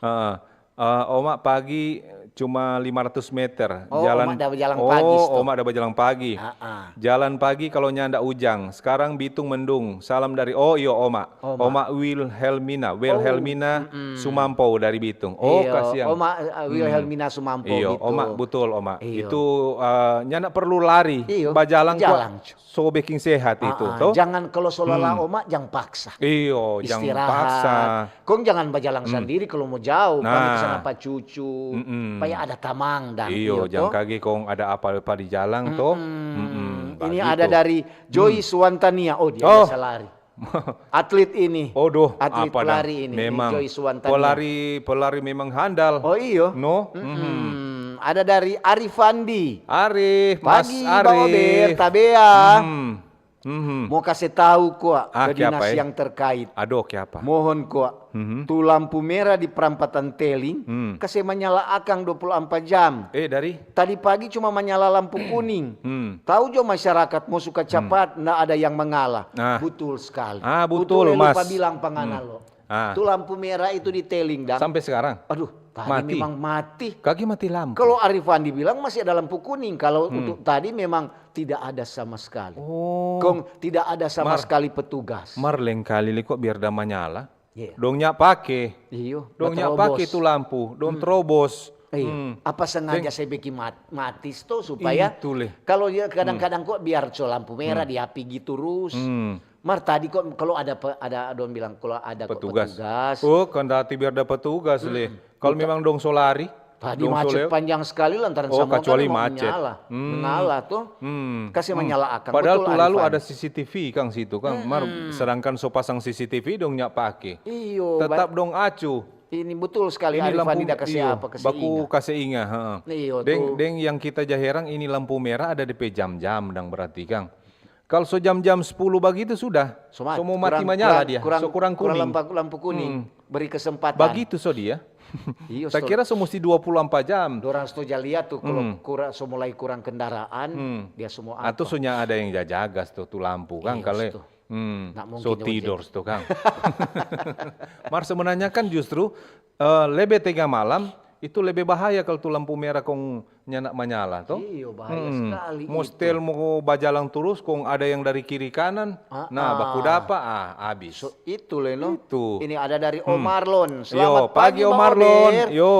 Heeh. Eh, oma pagi cuma lima ratus meter. Oh, jalan, oma da bajalang pagi. Oh, sto. Oma da bajalang pagi. Ah, ah. Jalan pagi kalau nyanda ujang. Sekarang Bitung mendung. Salam dari, oh iyo, oma. Oma. Oma Wilhelmina, Wilhelmina Sumampo dari Bitung. Oh, iyo, kasiang. Oma, eh, Wilhelmina Sumampo. Iyo, gitu. Oma, betul, oma. Iyo. Itu, eh, nyanda perlu lari, iyo, bajalang kok. Bajalang. So beking sehat itu, to? Jangan kalo so lala, oma, jang paksa. Iyo, jang paksa. Istirahat. Kong jangan bajalang sandiri kalo mo jauh, pamit sana pa cucu, supaya ada tamang dang. Iyo, jang kage kong ada apa-apa di jalang, to? Ini ada dari Joy Suwantania. Oh, dia biasa lari. Atlet ini. Odoh, atlet pelari ini, memang. Joy Suwantania. Pelari, pelari memang handal. Oh, iyo. No? Ada dari Arif Fandi. Arif, Mas Arif. Pagi, Ba Ober, Tabea. Mo kase tau kwa ke dinas yang terkait. Adoh, kiapa? Mohon kwa, tu lampu mera di prampatan Teling, kase manyala akang dua puluh ampa jam. Eh, dari? Tadi pagi cuma manyala lampu kuning. Tau jo masyarakat mo suka capat, nda ada yang mangala. Butul skali. Ah, butul, Mas. Butul, lupa bilang pa ngana lo. Tu lampu mera itu di Teling, dang. Sampe skarang? Aduh, tadi memang mati. Kage mati lampu. Kalo Arif Fandi bilang masih ada lampu kuning, kalo untuk tadi memang tidak ada sama skali. Oh. Kong tidak ada sama skali petugas. Mar lengkali le kwa biar da manyala. Dong nya pake. Iyo, dong nya pake tu lampu, dong terobos. Iyo. Apa sengaja se beking mat-, mati sto supaya kalo kadang-kadang kwa biar so lampu mera di api gitu terus. Mar tadi kwa kalo ada pe-, ada dong bilang kalo ada kwa petugas. Oh, kan dati biar da petugas le. Kalo memang dong so lari, tadi macet panjang skali lantaran samua kan memang manyala. Manyala to. Kase manyala akang. Padahal tu lalu ada C C T V kang situ kang. Mar sedangkan so pasang C C T V dong nya pake. Iyo, tetap dong acu. Ini betul skali, Arif Fandi da kase apa, kase inga. Baku kase inga, heeh. Iyo, deng, deng yang kita ja herang ini lampu mera ada depe jam-jam dang berarti kang. Kalo so jam-jam sepuluh bagitu sudah, so mo mati manyala dia, so kurang kuning. Lampu, lampu kuning, beri kesempatan. Bagitu so dia. Iyo, ta kira so musti dua puluh ampa jam. Dorang sto ja lia tu, kalo kura-, so mulai kurang kendaraan, dia so mo ato. Atau so nya ada yang jajaga sto tu lampu kang, kalo so tidor sto kang. Mar sebenarnya kan justru, eh, lebe tengah malam, Itu lebe bahaya kalu tu lampu mera kong nyanda manyala, to? Iyo, bahaya sekali itu. Mostel mo bajalang turus, kong ada yang dari kiri kanan, nah, baku dapa, ah, abis. So, itu le, no? Itu. Ini ada dari Om Marlon. Selamat pagi, Om Marlon. Yo.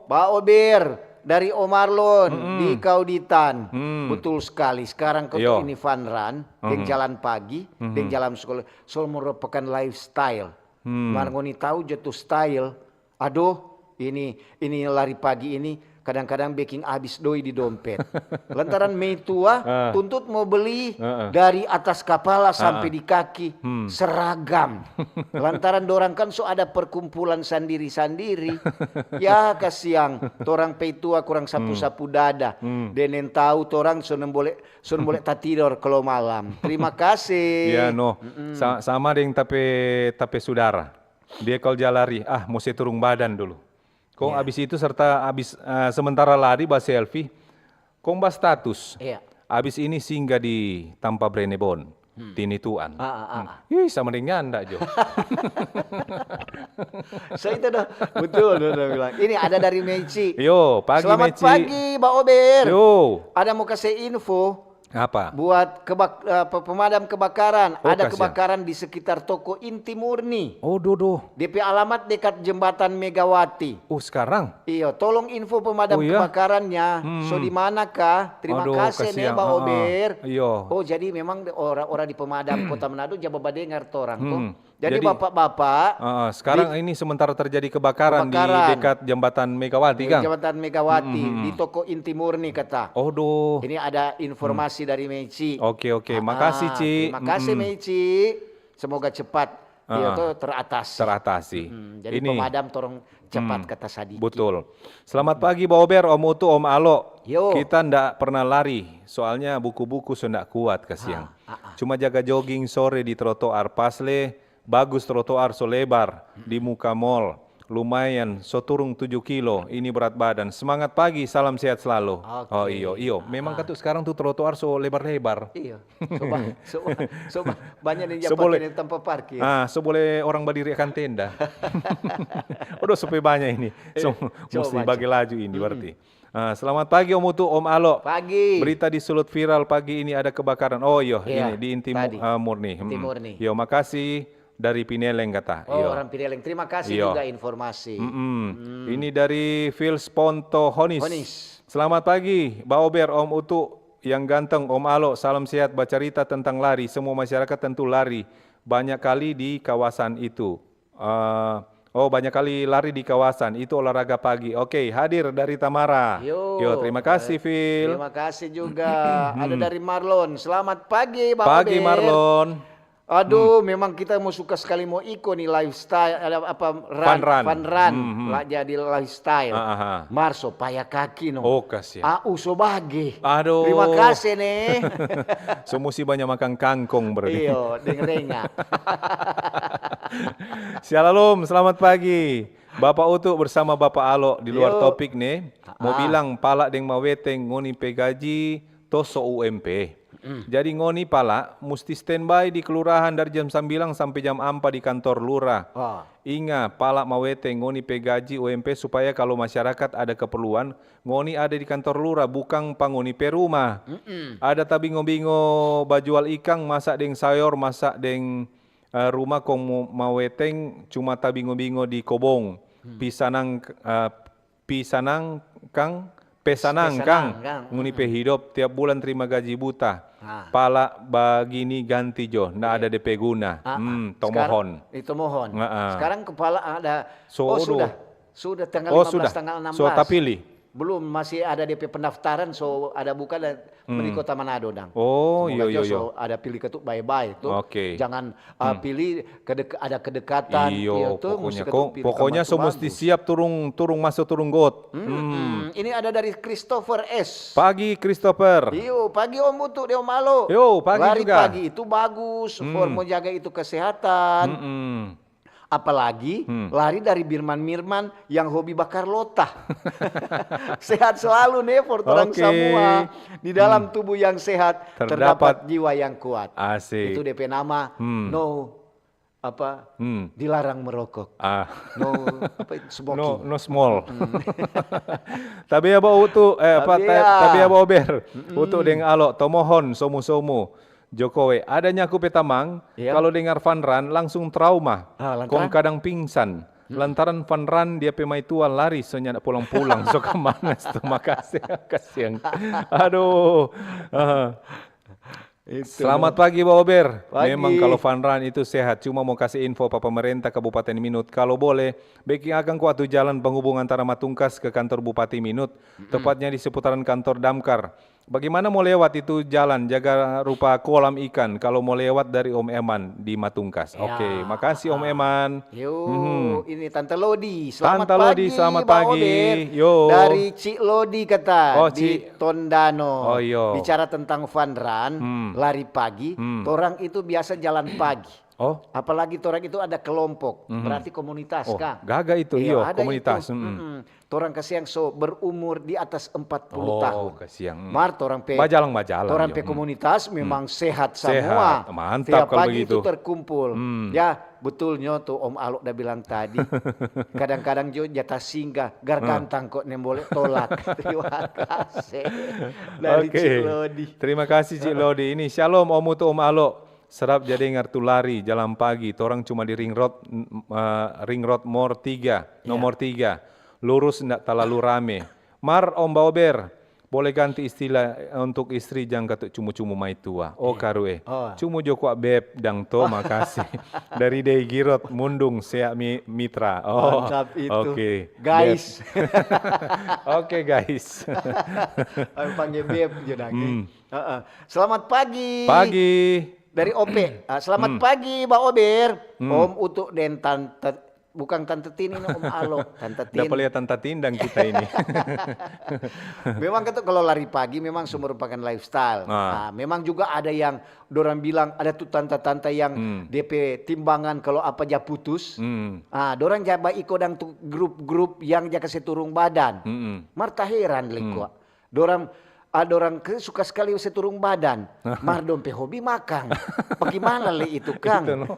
Ba Ober, dari Om Marlon di Kauditan. Betul sekali. Sekarang kau ini Vanran, deng jalan pagi, deng jalan sekolah. So merupakan lifestyle. Mar ngoni tau jo tu style. Aduh, ini, ini lari pagi ini kadang-kadang beking abis doi di dompet. Lantaran meitua tuntut mo beli dari atas kapala sampe di kaki, seragam. Lantaran dorang kan so ada perkumpulan sandiri-sandiri. Ya, kasiang, torang peitua kurang sapu-sapu dada. Deng tau torang so bole, so bole tatidor kalo malam. Terima kasih. Iya, no. Sa-, sama deng ta pe, ta pe sudara. Dia kalu ja lari, ah, mo se turung badan dulu. Kong abis itu serta abis, eh, sementara lari ba selfie, kong ba status. Iya. Abis ini singgah di Tampa Brenebon, Tinituan. Ah, ah, ah, ah. Ih, sama deng nyanda jo. So itu dah, betul, betul bilang. Ini ada dari Meici. Yo, pagi, Meici. Selamat pagi, Ba Ober. Yo. Ada mo kase info. Apa? Buat kebak-, eh, pe-, pemadam kebakaran. Oh, kasiang. Ada kebakaran di sekitar toko Inti Murni. Oh, dodo. De pe alamat dekat Jembatan Megawati. Oh, sekarang? Iyo, tolong info pemadam kebakarannya. So di mana kah? Terima kasih, ne, Ba Ober. Iyo. Oh, jadi memang orang-orang di pemadam Kota Manado ja badengar torang, to. Jadi, bapak-bapak, sekarang ini sementara terjadi kebakaran di dekat Jembatan Megawati, kan? Jembatan Megawati, di toko Inti Murni, kata. Odoh. Ini ada informasi dari Meici. Oke, oke. Makasih, Ci. Terima kasih, Meici. Semoga cepat, iya, to, teratasi. Teratasi. Jadi ini pemadam torang cepat, kata sadiki. Betul. Selamat pagi, Ba Ober, Om Utu, Om Alo. Yo. Kita nda pernah lari, soalnya buku-buku so nda kuat, kasiang. Cuma jaga jogging sore di trotoar, pas le bagus, trotoar so lebar di muka mall. Lumayan, so turung tujuh kilo, ini berat badan. Semangat pagi, salam sehat selalu. Oke. Oh, iyo, iyo. Memang katu sekarang tu trotoar so lebar-lebar. Iyo. So ba-, so ba-, so ba-, banya deng ja pake deng tampa parkir. Ah, so bole orang badiri akan tenda. Odoh, so pe banya ini. So, musti bage laju ini berarti. Ah, selamat pagi, Om Utu, Om Alo. Pagi. Berita di Sulut viral pagi ini ada kebakaran. Oh, iyo, ini di Inti Mu-, ah, Murni. Inti Murni. Yo, makasih dari Pineleng, kata. Oh, orang Pineleng. Terima kasih juga informasi. Ini dari Fils Ponto Honis. Honis. Selamat pagi, Ba Ober, Om Utu yang ganteng, Om Alo. Salam sehat, bacarita tentang lari. Semua masyarakat tentu lari banyak kali di kawasan itu. Eh, oh, banyak kali lari di kawasan. Itu olahraga pagi. Oke, hadir dari Tamara. Yo, terima kasih, Fil. Terima kasih juga. Ada dari Marlon. Selamat pagi, Ba Ober. Pagi, Marlon. Aduh, memang kita mo suka sekali mo iko ni lifestyle, ada apa, run, fun run. Fun run. La jadi lifestyle. Ah, ah, ah. Mar so paya kaki, no. Oh, kasiang. Au so bage. Aduh. Terima kasih, ne. So musti banya makang kangkong berarti. Iyo, deng renga. Shalom, selamat pagi. Bapak Utu bersama Bapak Alo di luar topik, ne. Mo bilang, pala deng maweteng ngoni pe gaji to so U M P. Jadi ngoni pala musti standby di kelurahan dari jam sambilang sampe jam ampa di kantor lura. Inga, pala maweteng ngoni pe gaji U M P supaya kalu masyarakat ada keperluan, ngoni ada di kantor lura, bukang pa ngoni pe rumah. Ada tabingo-bingo bajual ikang, masa deng sayor, masa deng, eh, rumah kong mo-, maweteng cuma tabingo-bingo di kobong. Pi sanang, eh, pi sanang kang, pe sanang kang, ngoni pe hidop tiap bulan terima gaji buta. Pala bagini ganti jo, nda ada de pe guna. Hmm, tomohon. Sekarang kepala ada, oh, sudah. Sudah tanggal lima belas, tanggal enam belas. So tapili. Belum, masih ada de pe pendaftaran, so ada buka dan di Kota Manado, dang. Oh, iyo, iyo. So ada pili ketuk bae-bae tu. Oke. Jangan, ah, pili kedek-, ada kedekatan, iyo, tu, pokoknya musti ketuk pili, pokoknya so musti siap turung, turung maso, turung got. Ini ada dari Christopher S. Pagi, Christopher. Iyo, pagi Om Utu deng Om Alo. Yo, pagi juga. Lari pagi itu bagus, for mo jaga itu kesehatan. Apalagi lari dari birman-birman yang hobi bakar lota. Sehat selalu, ne, for torang samua. Di dalam tubuh yang sehat terdapat jiwa yang kuat. Asik. Itu de pe nama, no apa, Hmm. dilarang merokok. Ah. No, apa itu, No, smoking. No small. Tabea ba Utu, eh, apa, ta- Tabea. Tabea ba Ober. Utu deng Alo, tomohon, somu-somu. Jokowi, ada nyaku pe tamang, Iya. Kalau dengar Fadran langsung trauma. Ah, lantaran? Kong kadang pingsan. Lantaran Fadran dia pe maitua lari so nyanda pulang-pulang, so kamangas tu, makase, kasiang. Aduh. Ah. Itu Selamat pagi, Ba Ober. Pagi. Memang kalau Fadran itu sehat, cuma mo kase info pa pemerintah Kabupaten Minut, kalau boleh, beking akang kwa tu jalan penghubung antara Matungkas ke kantor Bupati Minut, tepatnya di seputaran kantor Damkar. Bagaimana mo lewat itu jalan, jaga rupa kolam ikan kalau mo lewat dari Om Eman di Matungkas. Ya. Oke, makasih Om Eman. Yo, Mhm. ini Tante Lodi. Selamat Tante Lodi, pagi, selamat Ba pagi. Ober. Yo. Dari Cik Lodi kata Oh, di Cik. Tondano. Oh, iyo. Bicara tentang Fadran, Hmm. lari pagi, Hmm. torang itu biasa jalan pagi. Oh, Apalagi torang itu ada kelompok, Mhm. berarti komunitas, Oh, Kang. gaga itu, iyo, Ada komunitas, itu. mm-mm. Mm-mm. Torang kasiang so berumur di atas empat puluh Oh, tahun. Kasiang, mm. Mar torang pe, Bajalang-bajalang, torang iyo. pe komunitas memang sehat Sehat, semua. mantap Tiap kalau pagi begitu. Itu terkumpul. Hmm. Ya, betulnya tuh Om Alo udah bilang tadi. Kadang-kadang jo jatah singgah, gargantang kok nem boleh tolak. Terima kasih. Dari Oke. Cik Lodi. Terima kasih, Cik Lodi. Ini shalom, Om Utu, Om Alo. Sedap ja dengar tu lari jalan pagi. Torang cuma di ring road, n- eh, ring road mor tiga, nomor tiga. Lurus, ndak talalu rame. Mar, Om Ba Ober, boleh ganti istilah untuk istri, jang katu cumu-cumu maitua. Oh, karu eh. Oh. Cumu jo kwa beb dang to, makasih. Dari Dei Girot, Mundung, Sea Mi- Mitra. Oh, Mantap itu. Oke. Guys. Beb. Oke, guys. Ayo panggil beb jo dang, eh. Hmm. Heeh. Selamat pagi. Pagi. Dari Ope. Ah, selamat pagi, Ba Ober. Hmm. Om Utu deng Tante, bukan Tante Tin ini, Om Alo. Tante Tin. Dapa lihat Tante Tin dang kita ini. Memang kata kalau lari pagi memang so merupakan lifestyle. Ah. Ah, memang juga ada yang dorang bilang ada tu tanta-tanta yang Hmm. depe timbangan kalau apa ja putus. Hmm. Ah, dorang ja baiko dang tu grup-grup yang ja kase turung badan. Mm-mm. Mar taheran le Hmm. kwa. Dorang, ah, dorang ke suka skali se turung badan. Mar dong pe hobi makang. Bagimana le itu, Kang? Itu, no.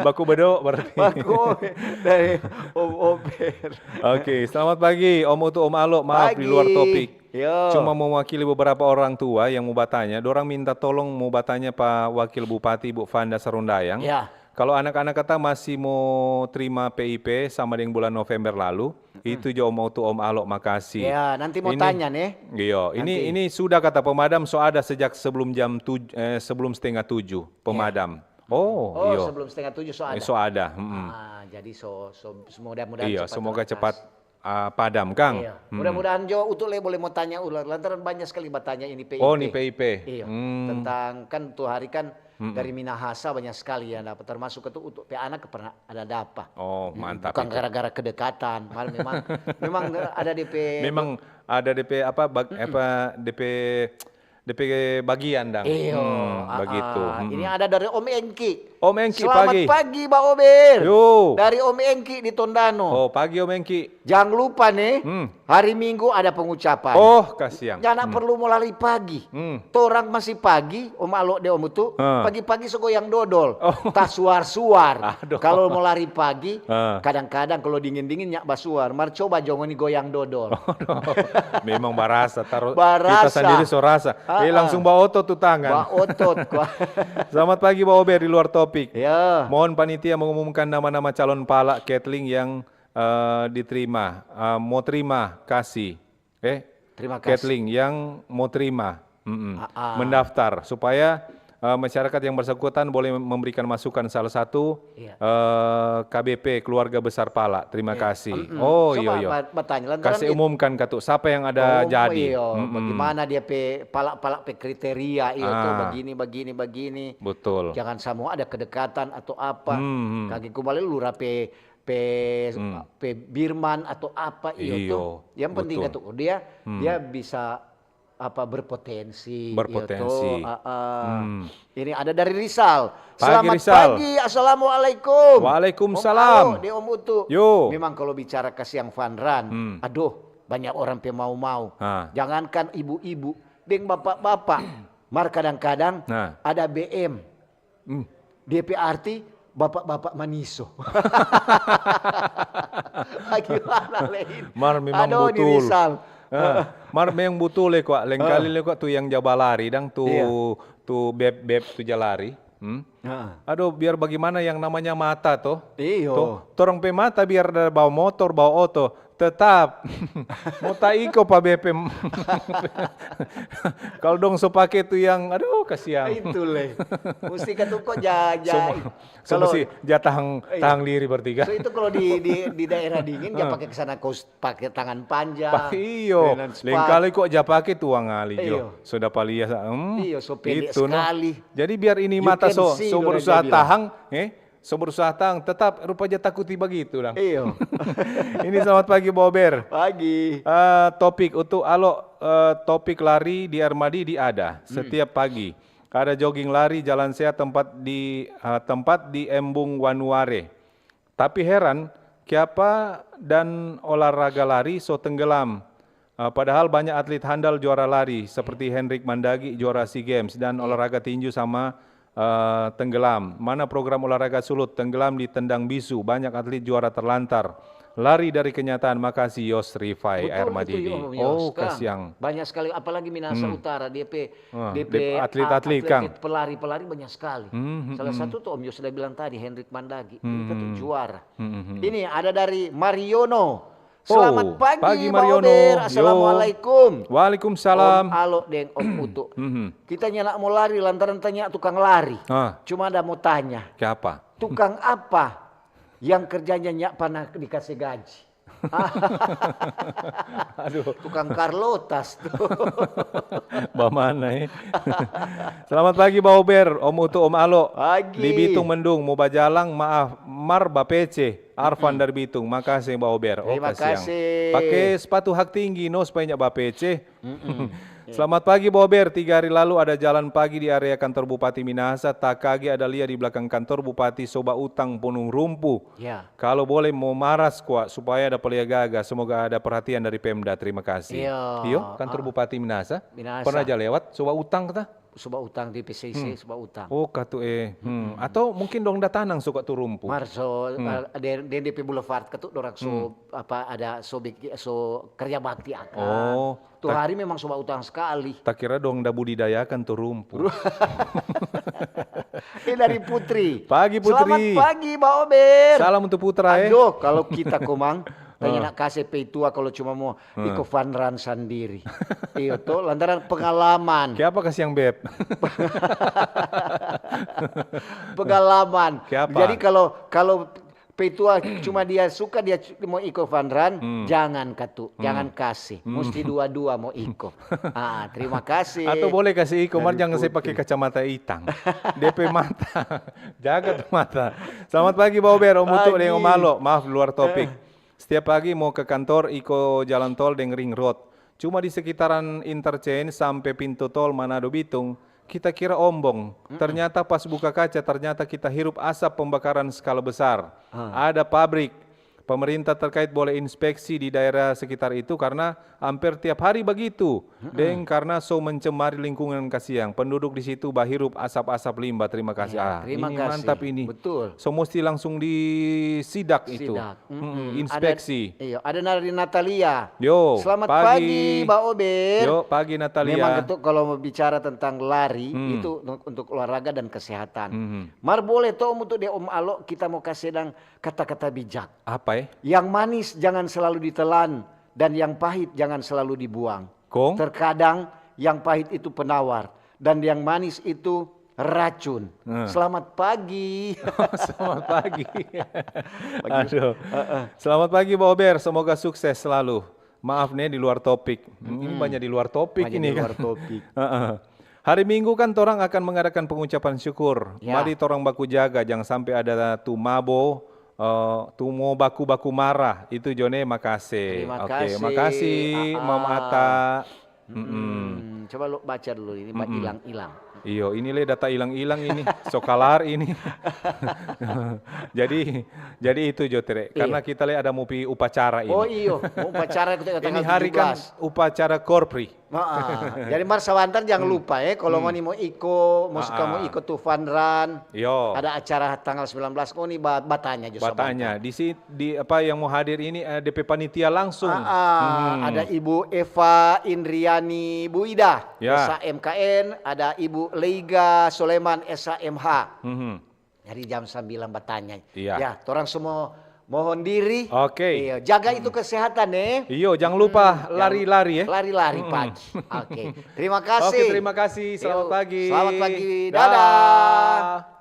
Baku bedo berarti. Baku dari Om Ober. Oke, selamat pagi Om Utu, Om Alo. Maaf, di luar Pagi. Topik. Yo. Cuma mewakili beberapa orang tua yang mau batanya. Dorang minta tolong mau batanya pa Wakil Bupati Ibu Fanda Sarundayang. Ya. Kalau anak-anak kata masih mau terima P I P sama deng bulan November lalu, itu jo Om Utu, Om Alo, makasih. Ya, nanti mau Ini- tanya nih. Iyo, ini Nanti. Ini sudah kata pemadam, so ada sejak sebelum jam tujuh, eh, sebelum setengah tujuh pemadam. Oh, Oh, iyo. Sebelum setengah tujuh so Eh, ada. So ada. Mm-mm. Ah, jadi so, so, semoga-mudahan Iyo, cepat semoga tuntas. Cepat ah, padam, Kang. Iya. Mm-mm. Mudah-mudahan jo Utu le boleh mau tanya ulang lantaran banyak sekali batanya ini P I P. Oh, ni P I P. Iya. Hmm. Tentang kan tu hari kan Mm-mm. dari Minahasa banyak sekali yang dapat, termasuk itu Utu pe anak pernah ada dapa. Oh, Mm, mantap Bukan itu. Gara-gara kedekatan, mar memang memang ada depe Memang ada depe apa bag, apa depe depe bagian dang. Iyo, Hmm, ah, begitu. ah. Mm-mm. Ini ada dari Om Engki. Om Engki, Selamat pagi. Pagi, Ba Ober. Yo. Dari Om Engki di Tondano. Oh, pagi Om Engki. Jangan lupa nih, Hmm. hari Minggu ada pengucapan. Oh, kasiang. Nyanda Hmm. Perlu mau lari pagi. Hmm. Torang masih pagi, Om Alo de Om Utu, Ah. pagi-pagi so goyang dodol. Oh. Tasuar-suar. Aduh. Kalau mau lari pagi, Ah. kadang-kadang kalau dingin-dingin nyak basuar. Mar coba jo ngoni goyang dodol. Aduh. Memang barasa, taruh Barasa. Kita sendiri so rasa. Ah, Eh, ah. Langsung baotot tu tangan. Baotot kwa. Selamat pagi, Ba Ober di luar Topik. Ya. Mohon panitia mengumumkan nama-nama calon pala Ketling yang eh, diterima, eh, mau terima kasih. Eh, Terima kasih. Ketling yang mau terima. Mm-mm. Ah, ah. Mendaftar supaya eh, masyarakat yang bersangkutan boleh memberikan masukan, salah satu Iya. eh, K B P, Keluarga Besar Pala. Terima Iya. kasih. Mm-mm. Oh, Coba iyo, iyo. ba- batanya, lantaran Kasih it- umumkan katu siapa yang ada Oh, jadi. Iyo, Mm-mm. Bagaimana dia pe pala-pala pe kriteria, iyo tuh, Ah. Begini, begini, begini. Betul. Jangan samua ada kedekatan atau apa. Hmm, hmm. Kage kumbali lura pe pe Hmm. pe birman atau apa, iyo Iyo, tuh. Yang penting betul. Katu dia Hmm. dia bisa apa berpotensi, iyo Berpotensi. tuh. Ah, ah. Hmm. Ini ada dari Rizal. Pagi, Selamat Rizal. Pagi, assalamualaikum. Waalaikumsalam. Om Alo, de Om Utu. Yo. Memang kalau bicara kasiang Fadran, Hmm. Aduh, banyak orang pe mau-mau. Ah. Jangankan ibu-ibu, deng bapak-bapak. Mar kadang-kadang Nah. Ada B M. Hmm. Dia pe arti Bapak-bapak maniso. Bagaimana, Lein? Mar memang Aduh, ini butul. Rizal. Ah, mar memang butul le kwa. Lengkali le kwa tu yang ja balari dang tu, Iya. tu beb-beb tu ja lari. Hmm? Ah. Aduh, biar bagaimana yang namanya mata to? Iyo. To, torang pe mata biar da bawa motor, bawa oto, tetap mo taiko pa beb pe. Kalau dong so pake tu yang, aduh, kasiang. Itu le. Musti katu ko ja-, ja-, Semua, semua kalau si ja tahang, Iya. tahang diri bertiga. So, itu kalau di, di, di daerah dingin, ja Ah. pake ke sana kos, pake tangan panjang, Pa-, iyo. dengan spa. Lengkali ko ja pake tuang ali jo. Iyo. So dapa lia sa-, hmm, Iyo, so pende itu, no. sekali. Jadi biar ini You mata can so, see, so orang berusaha dia bilang. tahang, eh, so berusaha tahang, tetap rupa ja takuti bagitu dang. Iyo. Ini selamat pagi, Bober. Pagi. Eh, topik untuk alo, eh, topik lari di Air Madidi ada Hmm. setiap pagi. Ada jogging lari, jalan sehat, tempat di, eh, tempat di Embung Wanuare. Tapi heran, kiapa dan olahraga lari so tenggelam? Eh, padahal banyak atlet handal juara lari, seperti Hendrik Mandagi, juara SEA Games, dan Iya. olahraga tinju sama, eh, tenggelam. Mana program olahraga sulut? Tenggelam di tendang bisu, banyak atlet juara terlantar. Lari dari kenyataan, makasih Yos Rifai Betul Air itu, Madidi. Om Yos, Oh, kan? kasiang. Banyak sekali, apalagi Minahasa Hmm. Utara, dia pe, Wah, dia dia pe atlet-atlet, a-, Kang. atlet pelari-pelari banyak sekali. Hmm, hmm, Salah hmm. satu tuh Om Yos sudah bilang tadi, Hendrik Mandagi. Ini Hmm. katu juara. Hmm, hmm, hmm. Ini ada dari Mariono. Selamat Oh, pagi, pagi, Bang Mariono. Ober. Yo. Assalamualaikum. Waalaikumsalam. Om Alo deng Om Utu. Hmm, hmm. Kita nyanda mo lari lantaran tanya tukang lari. Ah. Cuma ada mo tanya. Kiapa? Tukang apa yang kerjanya nyak pernah dikasih gaji? Aduh. Tukang Carlotas tu. Bamana, eh? Selamat pagi, Bauber, Om Utu, Om Alo. Pagi. Di Bitung mendung, mo bajalang, maaf, mar bapece. Arfan Mm-mm. dari Bitung, makase, Bauber. Oh, Terima kasiang. kasih. Pake sepatu hak tinggi, no, supaya nyak bapece. Mm-mm. Selamat pagi, Bober. Tiga hari lalu ada jalan pagi di area kantor Bupati Minahasa. Takage ada lia di belakang kantor Bupati, so bautang punung rumpu. Ya. Kalo bole mo maras kwa, supaya ada pale gaga. Semoga ada perhatian dari Pemda. Terima kasih. Iyo, Iyo, kantor ah. Bupati Minahasa. Minahasa. Pernah ja lewat, so bautang kata? So bautang di P C C, Hmm. so bautang. Oh, katu eh. Hmm. Mm-mm. Atau mungkin dong da tanang so kwa tu rumpu. Mar so, Hmm. eh, de, de, de pe boulevard katu dorang so, Hmm. apa, ada so bik-, so kerja bakti akang. Oh. Tu Ta-, hari memang so bautang sekali. Takira dong da budidayakan tu rumpu. Ru-, Ini dari Putri. Pagi, Putri. Selamat pagi, Ba Ober. Salam untuk Putra, eh. Aduh, kalau kita, Komang, tanya Ah. nak kase pei tua kalau cuma mo Ah. iko Van Run sandiri. Iyo to, lantaran pengalaman. Kiapa kasiang, Beb? Pengalaman. Kiapa? Jadi kalau, kalau Petua cuma dia suka, dia cu-, mo iko Van Run, Hmm. jangan katu, Hmm. jangan kase. Hmm. Musti dua-dua mo iko. Ah, terima kasih. Atau boleh kasi iko, mar Dari jangan se pake Putri. kacamata itang. De pe mata. Jaga tu mata. Selamat pagi, Ba Ober, Om Utu, Pagi. deng Om Alo. Maaf, luar topik. Eh. Setiap pagi mo ke kantor, iko jalan tol deng ring road. Cuma di sekitaran interchange sampe pintu tol Manado Bitung, kita kira ombong. Mm-mm. Ternyata pas buka kaca, ternyata kita hirup asap pembakaran skala besar. Ah. Ada pabrik. Pemerintah terkait boleh inspeksi di daerah sekitar itu karena amper tiap hari bagitu. Mm-mm. Deng karena so mencemari lingkungan kasiang. Penduduk di situ bahirup asap-asap limbah. Terima kasih. Iya, Ah, terima ini kasih. mantap ini. Betul. So musti langsung disidak itu. Sidak. Mm-mm. Mm-mm, inspeksi. Ada, iyo, ada dari Natalia. Yo, Selamat pagi. pagi, Ba Ober. Yo, pagi, Natalia. Memang ketu kalau mau bicara tentang lari, Hmm. itu untuk, untuk olahraga dan kesehatan. Hmm. Mar boleh to, Om Utu deng Om Alo, kita mo kase dang kata-kata bijak. Apa, eh? Yang manis jangan selalu ditelan, dan yang pahit jangan selalu dibuang. Kong? Terkadang yang pahit itu penawar, dan yang manis itu racun. Hmm. Selamat pagi. Selamat pagi. Pagi. Aduh. Heeh. Selamat pagi, Ba Ober. Semoga sukses selalu. Maaf nih, di luar topik. Ini Mm-mm. banyak di luar topik Banyak ini di kan. luar topik. Heeh. Hari Minggu kan torang akan mengadakan pengucapan syukur. Ya. Mari torang baku jaga, jang sampe ada tu mabo, eh, tu mo baku-baku marah. Itu jo ne, makase. Terima Oke, kasih, makasih, Aa. Mam Ata. Mm-mm. Mm-mm. Coba lo baca dulu ini, Mbak, Mm-mm. hilang-hilang. Iyo, ini le data ilang-ilang ini, so kalar ini. Jadi, jadi itu jo, Tere. Karena Iya. kita le ada mo pi upacara ini. Oh iyo, mau upacara kita Ini tanggal hari kan tujuh belas. Upacara Korpri. Heeh. Jadi mar sabantar jangan lupa ya, kalau Hmm. ngoni mau iko, mau suka mau Ah. iko tu fun run, Yo. ada acara tanggal sembilan belas, ngoni ba- batanya jo Batanya sabantar. di si, di apa yang mau hadir ini, eh, D P panitia langsung. Ah, ah, Hmm. ada Ibu Eva Indriani Buida, Ya. S H M K N, ada Ibu Leiga Soleman, S H M H. Mhm. Dari jam sembilan batanya. Iya. Ya, torang semua mohon diri. Oke. Iya, jaga itu kesehatan, eh. Iyo, jangan lupa Hmm, lari-lari, ya. Lari-lari Mm-mm. pagi. Oke. Terima kasih. Oke, terima kasih. Selamat Yo, pagi. Selamat pagi. Dah. Dadah.